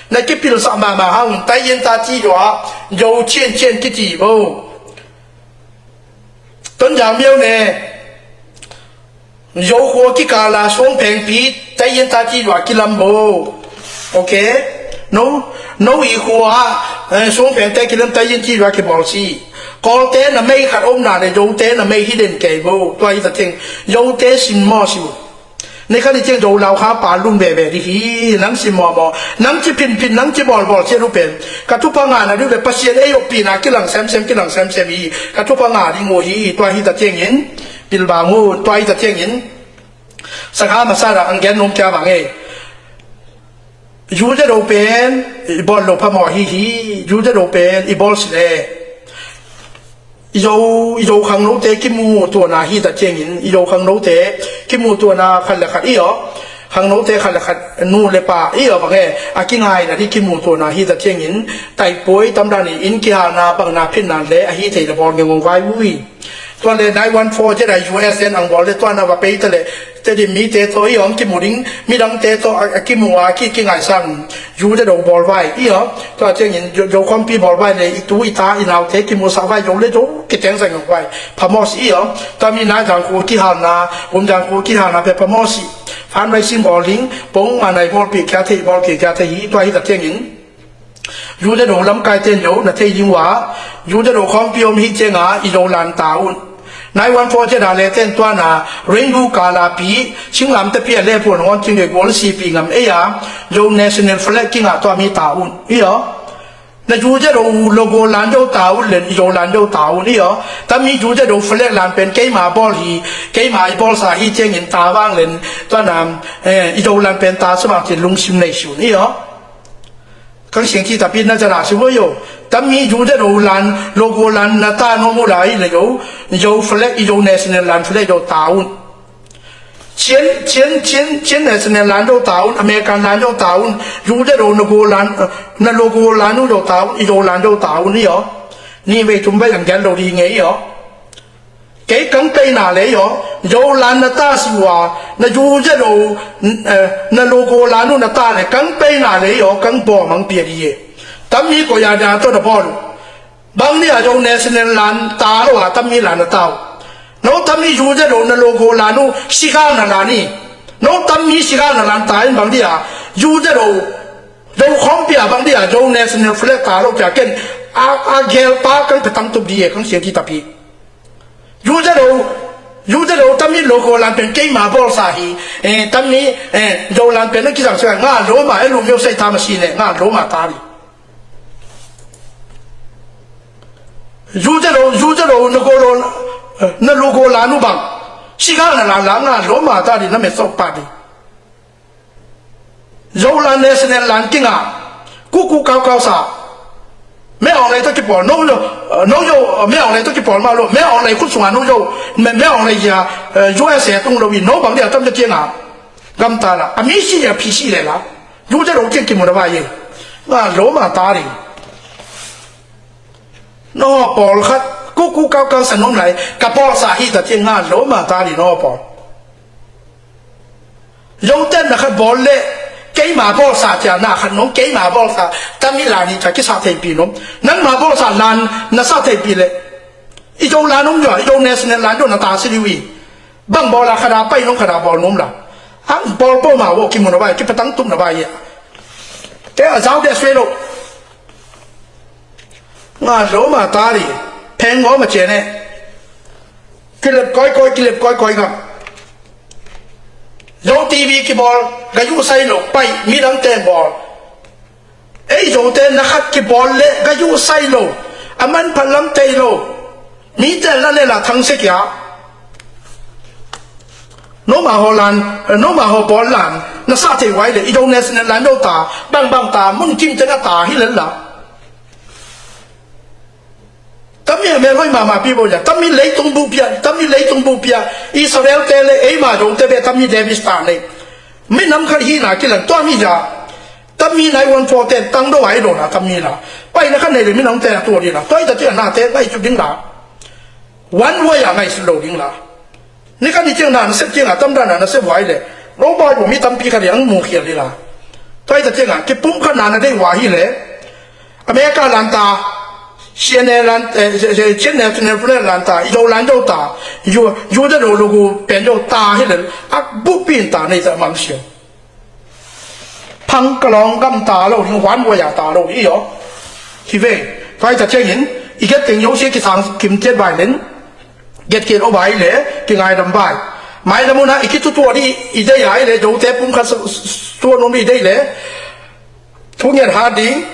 Na kipilsak mahmah hang taiyan ta ci zua Zo ciancian kici bo. Tonzang miau ne. Zo khua kikala suang phengpi taiyan ta ci zua kilam bo. Ok. No, no i khua, eh, suang phengte kilam taiyan ci zua kibawl si. Kawlte na mei khat omna le Zote na mei hi den kei bo. Tua hi ta ciang Zote sin maw si uh. Ni khan i ciang Zo lau kha pa lun veve dih hi. Nang sin maw maw, nang ci phinphin, nang ci bawlbawl cia lu pen ka thupha ngahna dih uh le Pasian ei oppihna kilang semsem, kilang semsem hi. Ka thupha ngah ding uh hi. Tua hi ta ciangin pilbang uh. Tua hi ta ciangin sakha masa dah ang gen nung kia bang e. Zu ze do pen i bawl lo phamawh hi hi. Zu ze do pen i bawl si le i zo, i zo khangnote kimu tuana hi ta ciangin i zo khangnote kimu tuana khat le khat i aw. Khangnote khat le khat nu le pa i aw bang e a kingaina dih kimu tuana hi ta ciangin taipuai tamdan i in kihalna bangna phinna le a hi thei le bawl ngengong vai ui. Tua le nine one four zet a U S en ang bawl le tua na va pei ta le Tedim mite tawh i om kimu ding midangte tawh a kimu a ki kingaisang zu le do bawl vai i om. Tua ciangin Zo khawmpi bawl vai le i tu i ta i naute kimu sa vai zo le zo kiteng sang vai phamawh si i om. Tua mi na zangkhu kihalna um zangkhu kihalna pe phamawh si. Fundraising bawl ding, pongmah na i bawlpih kia thei, bawlpih kia thei hi, tua hi ta ciangin. Zuzado lamkaite in zo na thei ding uh a, Zuzado khawmpi om hi cianga i Zolan ta un. Nine one four ciada le ten tuana, Rainbow Kalapi, Singlamte pi a le puan hong on cing ei gual sipi ngam ei a, Zo National Flag kingah tua mi ta un. Iyo. Na Zuzado logo lan zo ta un len, i Zolan zo ta un. Iyo. Tami Zuzado flag lan pen keima bawl hi, keima i bawlsa hi ciangin ta vang len, tuana, eh, i Zolan pen ta sa vang cin lungsim nei sun. Iyo. Kang siang ci tapi na zana si voi yo. Tami Zuzado lan, logo lan na ta no mu lai le yo. Zo flag, i Zo National lan flag zo ta un. Chin, Chin, Chin, Chin National lan zo ta un, American lan zo ta un, Zuzado na go lan, na logo lan zo ta un, i Zolan zo ta un iyo. Ni vei tum vei ang gen lo di ngei iyo. Kei kang peina le iyo, Zolan na ta si ua, na Zuzado, eh, na logo lan na ta le, kang peina le iyo, kang bawm ang pia di e. Tami ko ya da to da bawl. Bang dia Zo National lan ta lo a, tami lan na ta uh. No tami Zuzado na logo lan uh, sigal na lan i. No tami sigal na lan ta in bang dia Zuzado, Zo khawmpi a bang dia Zo National Flag ta lo kia ken a, a gel pa kang petang tup di e kang siang ci tapi. Zuzado, Zuzado tami logo lan pen keima bawlsa hi, eh, tami, eh, Zolan pen na kizang siang nga loma, e lum yo sei ta ma si ne, nga loma ta di. Zuzado, Zuzado na go lo, na logo lan uh bang. Sigal na lan la nga loma ta di na me sok pa di. Zolan National lan kinga. Kuku kau kau sa. Me ong lei to kipawl, no yo, no yo, me ong lei to kipawl ma lo, me ong lei khut sunga no yo, me, me ong lei ya, eh, U S A tung lo i, no bang dia tam ja kianga. Gam ta la, a mi si ya pi si le la. Zuzado kiang kimu na ba ye. Nga loma ta di. No pawl khat, kuku kau kau sa nom lai, ka pawl sa hi ta ciang nga loma ta di no pawl. Zoten na khat bawl le, keima bawlsa cia na khat nong keima bawlsa, tami lan i cia kisa theipi nom. Nangma bawlsa lan, na sa theipi le. I Zolan om zua, i Zo National lan zua na ta si liu i. Bang bawla khada pai nong khada bawl nom la. Ang bawl po ma wo kimu na bai, kipatang tum na bai ya. Te a zau de swe lo. Nga loma ta di, pheng ngawm a cian e. Kilep kawikawi, kilep kawikawi ngam. Zo T V kibawl, ga yuh sai lo, pai, midang teng bawl. Ei Zote na khat kibawl le, ga yuh sai lo, a manphat lam tei lo. Mite la le la thang se kia. Noma ho lan, noma ho bawl lan, na sa thei wai le, i Zo National lan lo ta, bang bang ta, mun kim te na ta, hi le la. Tami a melhoi mama pi bo ya, tami leitung bu pia, tami leitung bu pia, Israel te le, eima dong te be, tami Davis ta le. Minam khat hi na kilang, tua mi ya. Tami nai wan fo te, tang do ai do na, tami na. Pai na khat nei le, minam te na tua di na. Tua i ta tia na te, ngai su ding la. Wan wa ya ngai su lo ding la. Ni khat ni ciang na, na sep ciang a, tam dan na, na sep wai le. Lo bai bo mi tampi khat di ang mu khial di la. Tua i ta ciang a, kipum khat na, na dei wa hi le. America lan ta, C N A lan, eh, C N A, C N A lan ta, i do lan do ta, yu, yu da do lo gu pen do ta hi le, ak bu pin ta nei ta mang siu. Phang ka long gam ta lo, yu wan wa ya ta lo, i yo. Hi ve, pai ta cheng in, i get teng yo si ki sang kim tiet bai len, get kiet o bai le, ki ngai dam bai. Mai la mu na, i ki tu tu di, i dei ai le, do te pum khat su, su, tu no mi dei le, Thu ngiat hat ding,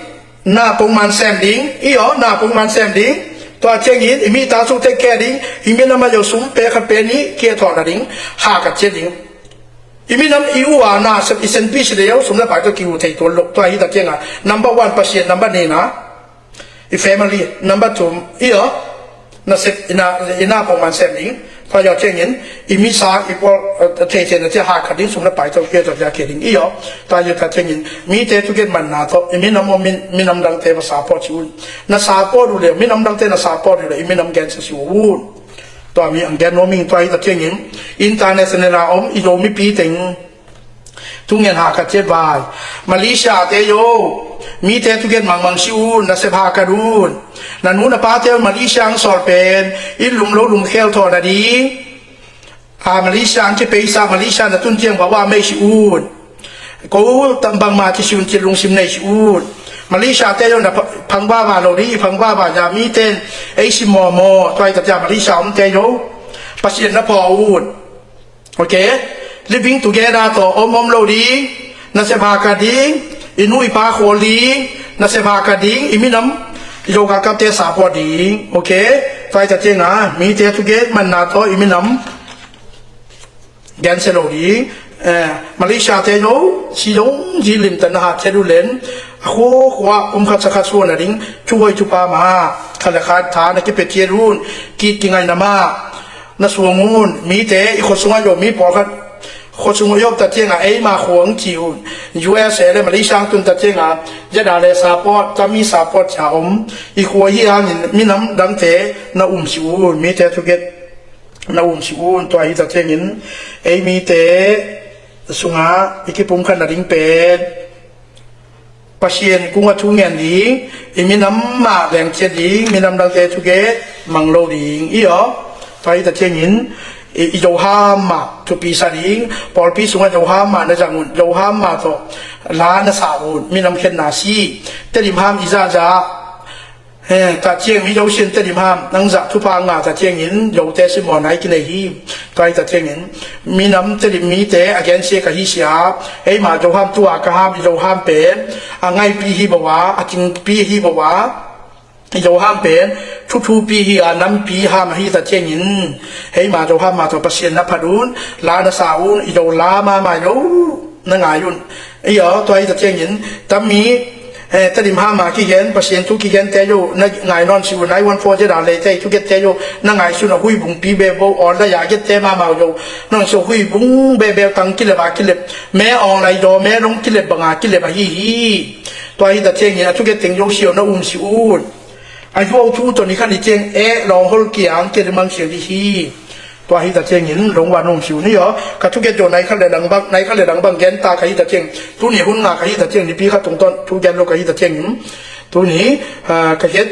na pongman sem ding, i aw, na pongman sem ding. Tua ciangin, i mi ta suk tek khe ding, i minam a yo sum pe khat pe ni, kia thawh na ding, ha ka cia ding. I minam i u a na sep, i senpi si de yo, sum le pai to ki u thei tuan lo, tua hi ta cianga, number one Pasian, number ni na. I family, number two, i aw, na sep, i na, i na pongman sem ding. Tua yo ciangin, i misa, i pawl, eh, thei thei na cia ha khat ding, sum na pai to, kia to, kia kia ding, i aw. Tua yo ta ciangin, mi te tu gen man na to, i minam o min, minam dang te va support si un. Na support u le, minam dang te na support u le, i minam gen sa si un. Tua mi ang gen no ming tua hi ta ciangin, international a om, i lo mi pi teng. Tungen ha ka ciat vai. Malaysia te yo. Mi te tu gen mang mang si un, na sep ha ka dun. Na nu na pa te Malaysia ang sol pen. In lum lo lum khel tho na ding. A Malaysia ang kipeisa, Malaysia na tun tiang bawa mei si un. Ko tam bangma ci si un ci lungsim nei si un. Malaysia te yo na phang bawa lo di, phang bawa ya mi ten ei si mo mo, tuai ta tia Malaysia om te yo. Pasian na pho un. Ok. Living together to om om lo di. Na se ba ka ding, i nu i pa khol ding, na se ba ka ding, i minam, i zo ka kap te sa pho ding. Ok. Tuai ta tiang a mi te tu ge man na to i minam gen se lo ding. Malaysia te no si dong zi lim ta na ha te du len. A khua khua um khat sa khat suan a ding, cu hoi cu pa ma khat le khat tha na kipia cia dun. Kit kingai na ma na suang un. Mi te i khua sungah yo mi pawl khat khua sungah yop ta tiang a ei ma khuang ci un. U S A le Malaysia ang tun ta tiang a zeda le support, tami support cia om. I khua hi hangin minam dang te na um si un. Mi te tu get na um si un. Tua hi ta tiangin ei mi te sungah i kipum khat na ding pen Pasian kung a thu ngen ding, i minam mah leng cia ding, minam dang te tu ge mang lo ding. I aw, tua hi ta tiangin i, i Zoham mah thupi sa ding. Pawlpi sungah Zoham mah na zang un. Zoham mah tawh la na sa un. Minam khen na si. Tedim ham i za za. He, ta tiang mi Zosian Tedim ham nang zah thupha nga ta tiangin Zote si maw nai kinei hi. Tua hi ta tiangin minam Tedim mi te a gen sia ka hi sia. Ei ma Zoham tua ka ham i Zoham pen a ngaipi hi bawa, a tingpi hi bawa. I Zoham pen thuthupi hi a nampi ham a hi ta tiangin ei ma Zoham ma tawh Pasian na phat un, la na sa un, i Zo la ma ma i Zo na ngai un. I aw, tua hi ta tiangin tami Tedim ham a kigen, Pasian thu kigen te yo na ngai nawn si un. Nai wan fo zeda le te i thu get te yo na ngai sun a hui bung pi be bo aw la ya get te ma ma yo. Nawn si hui bung be be tang kilep a kilep. Me aw lai do me long kilep banga kilep a hi hi. Tua hi ta tiangin a thu get teng yo si yo na um si un. A yuau thu tawh ni khan i tiang eh lawng hol kiang kia mang siang di hi. Tua hi ta tiangin lungwa nung siu ni aw. Ka thuget zaw nai khat le dang bang, nai khat le dang bang gen ta ka hi ta tiang. Tuni hun nga ka hi ta tiang, nipi khat tungtawn thugen lo ka hi ta tiangin. Tuni ka het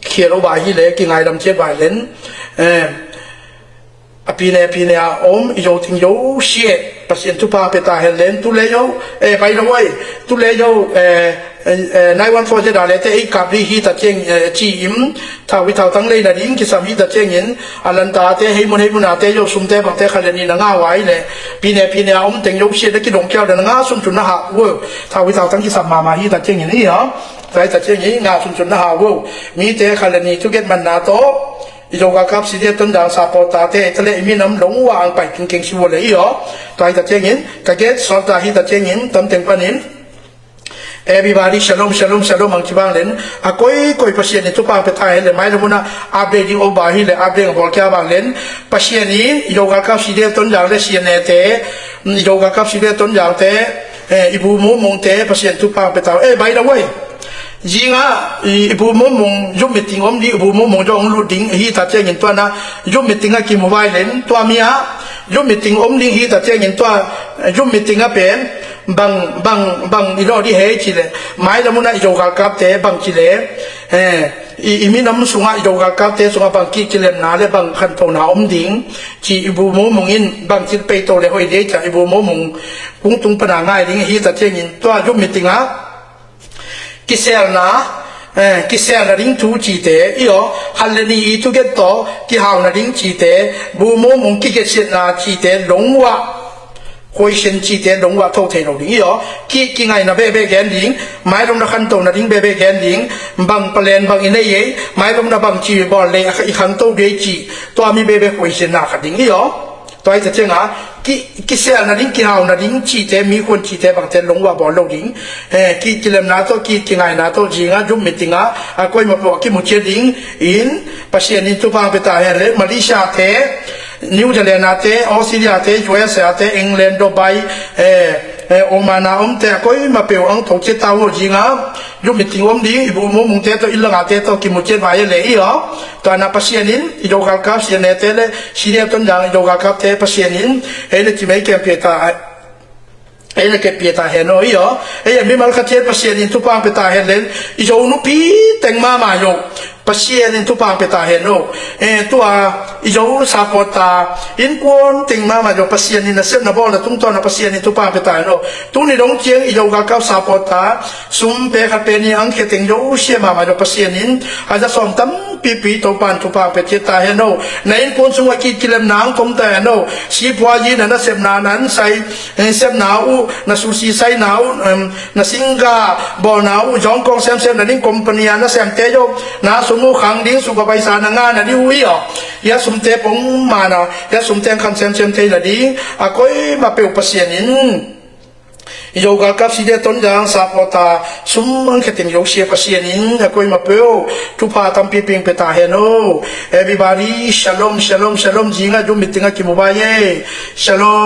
khia lo ba hi le kingaidam ciat ba len. A pine pine a om i zo ting zo siat Pasian thupha pe ta hen len tu le zo. By the way, tu le zo. Nai wan fo zeda le te ei kap di hi ta tiang ci im. Thau hi thau tang lei na ding kisam hi ta tiangin a lanta te hei mun hei mun a te yo sum te bang te kha le ni na nga wai le pine pine a om teng yo sia da kidong kial da na nga sum tun na ha wo. Thau hi thau tang kisam mama hi ta tiangin hi ha. Tua hi ta tiangin nga sum tun na ha wo. Mi te kha le ni tu get man na to. I zo ka kap si dia ton dang sa po ta te ta le i mi nam long wa ang pai king keng si wo le i ho. Tua hi ta tiangin ka get sol ta hi ta tiangin tam teng panin. Everybody, shalom, shalom, shalom, ang ci bang len. A koi koi Pasian in thupha pe ta hen le mai le muna update ding o ba hi le update bol kia bang len. Pasian in i zo ka kap si dia ton dang le sian ne te, i zo ka kap si dia ton dang te, i bu mu mung te Pasian thupha pe ta. Eh, by the way, zinga i bu mu mung Zoom meeting om di, i bu mu mung zo ong lut ding hi ta tiangin tua na Zoom meeting a ki mu vai len tua mi a Zoom meeting om ding hi ta tiangin tua Zoom meeting a pen bang bang bang i lo di hei ci le mai la muna i zo galkap te bang ci le i minam sunga i zo galkap te sunga bang ki ci lem na le bang khan to na om ding ci i bu mu mung in bang ci pei to le hoi de ca i bu mu mung kung tung pana ngai ding hi ta tiangin tua Zoom meeting a kiselna kiselna ding thu cite i aw khan le ni i thuget tawh kihauna ding cite bu mu mung kigetsetna cite longwah khuaisen cite longwah tho thei lo ding i aw ki kingaina bebe gen ding mailong na khantona ding bebe gen ding bang palen bang i nei ei mailong na bang ci bol le i khangto dei ci tua mi bebe khuaisenna khat ding i aw. Tua hi ta cianga kiselna ding kihauna ding cite mi khuan cite bangte longwah bawl lo ding kilemna tawh kingaina tawh zinga Zoom meeting a a koima pawh kimu ciat ding in Pasian in thupha pe ta hen le Malaysia te New Zealand a te Australia te U S A te England Dubai Oman a omte a koima peuh ang tho ciat ta uh zinga Zoom meeting om ding i bu mu mungte tawh i langate tawh kimu ciat vai le i aw. Tua na Pasian in i do galkap sian nete le senior ton dang i do galkapte Pasian in ei le cimei kempiak ta Ei na kepia ta hen aw, i aw. Ei a mimal khat hiat Pasian in thupha ang pia ta hen len, i Zo nupi teng mahmah aw, Pasian in thupha ang pia ta hen aw. Eh, tua i Zo sapawt ta, innkuan teng mahmah aw, Pasian in a sepna bawlna tungtawn a Pasian in thupha ang pia ta hen aw. Tuni dong ciang i Zo galkap sapawt ta, sum pe khat pe ni ang khia teng Zo sia mahmah aw, Pasian in a za sawm tampipi Topan thupha ang pia ciat ta hen aw. Na innkuan sung a ki kilemna ang tom ta hen aw. Sipuayi na nasepna nan sai, eh, sepna uh, na susi saina uh, em, na singga bawlna uh, Zongkong semsem na ding company a na semte uh, na sum uh khang ding suka paisa na ngah na ding uh hi aw. Hia sumte pong mana, hia sumte ang khan semsem thei na ding a koima peuh Pasian in i Zo galkap side ton dang sapawt ta, sum ang khia teng Zo sia Pasian in a koima peuh thupha tampipi ang pia ta hen aw. Everybody, shalom, shalom, shalom. Zinga dum meeting a kimu bai e. Shalom.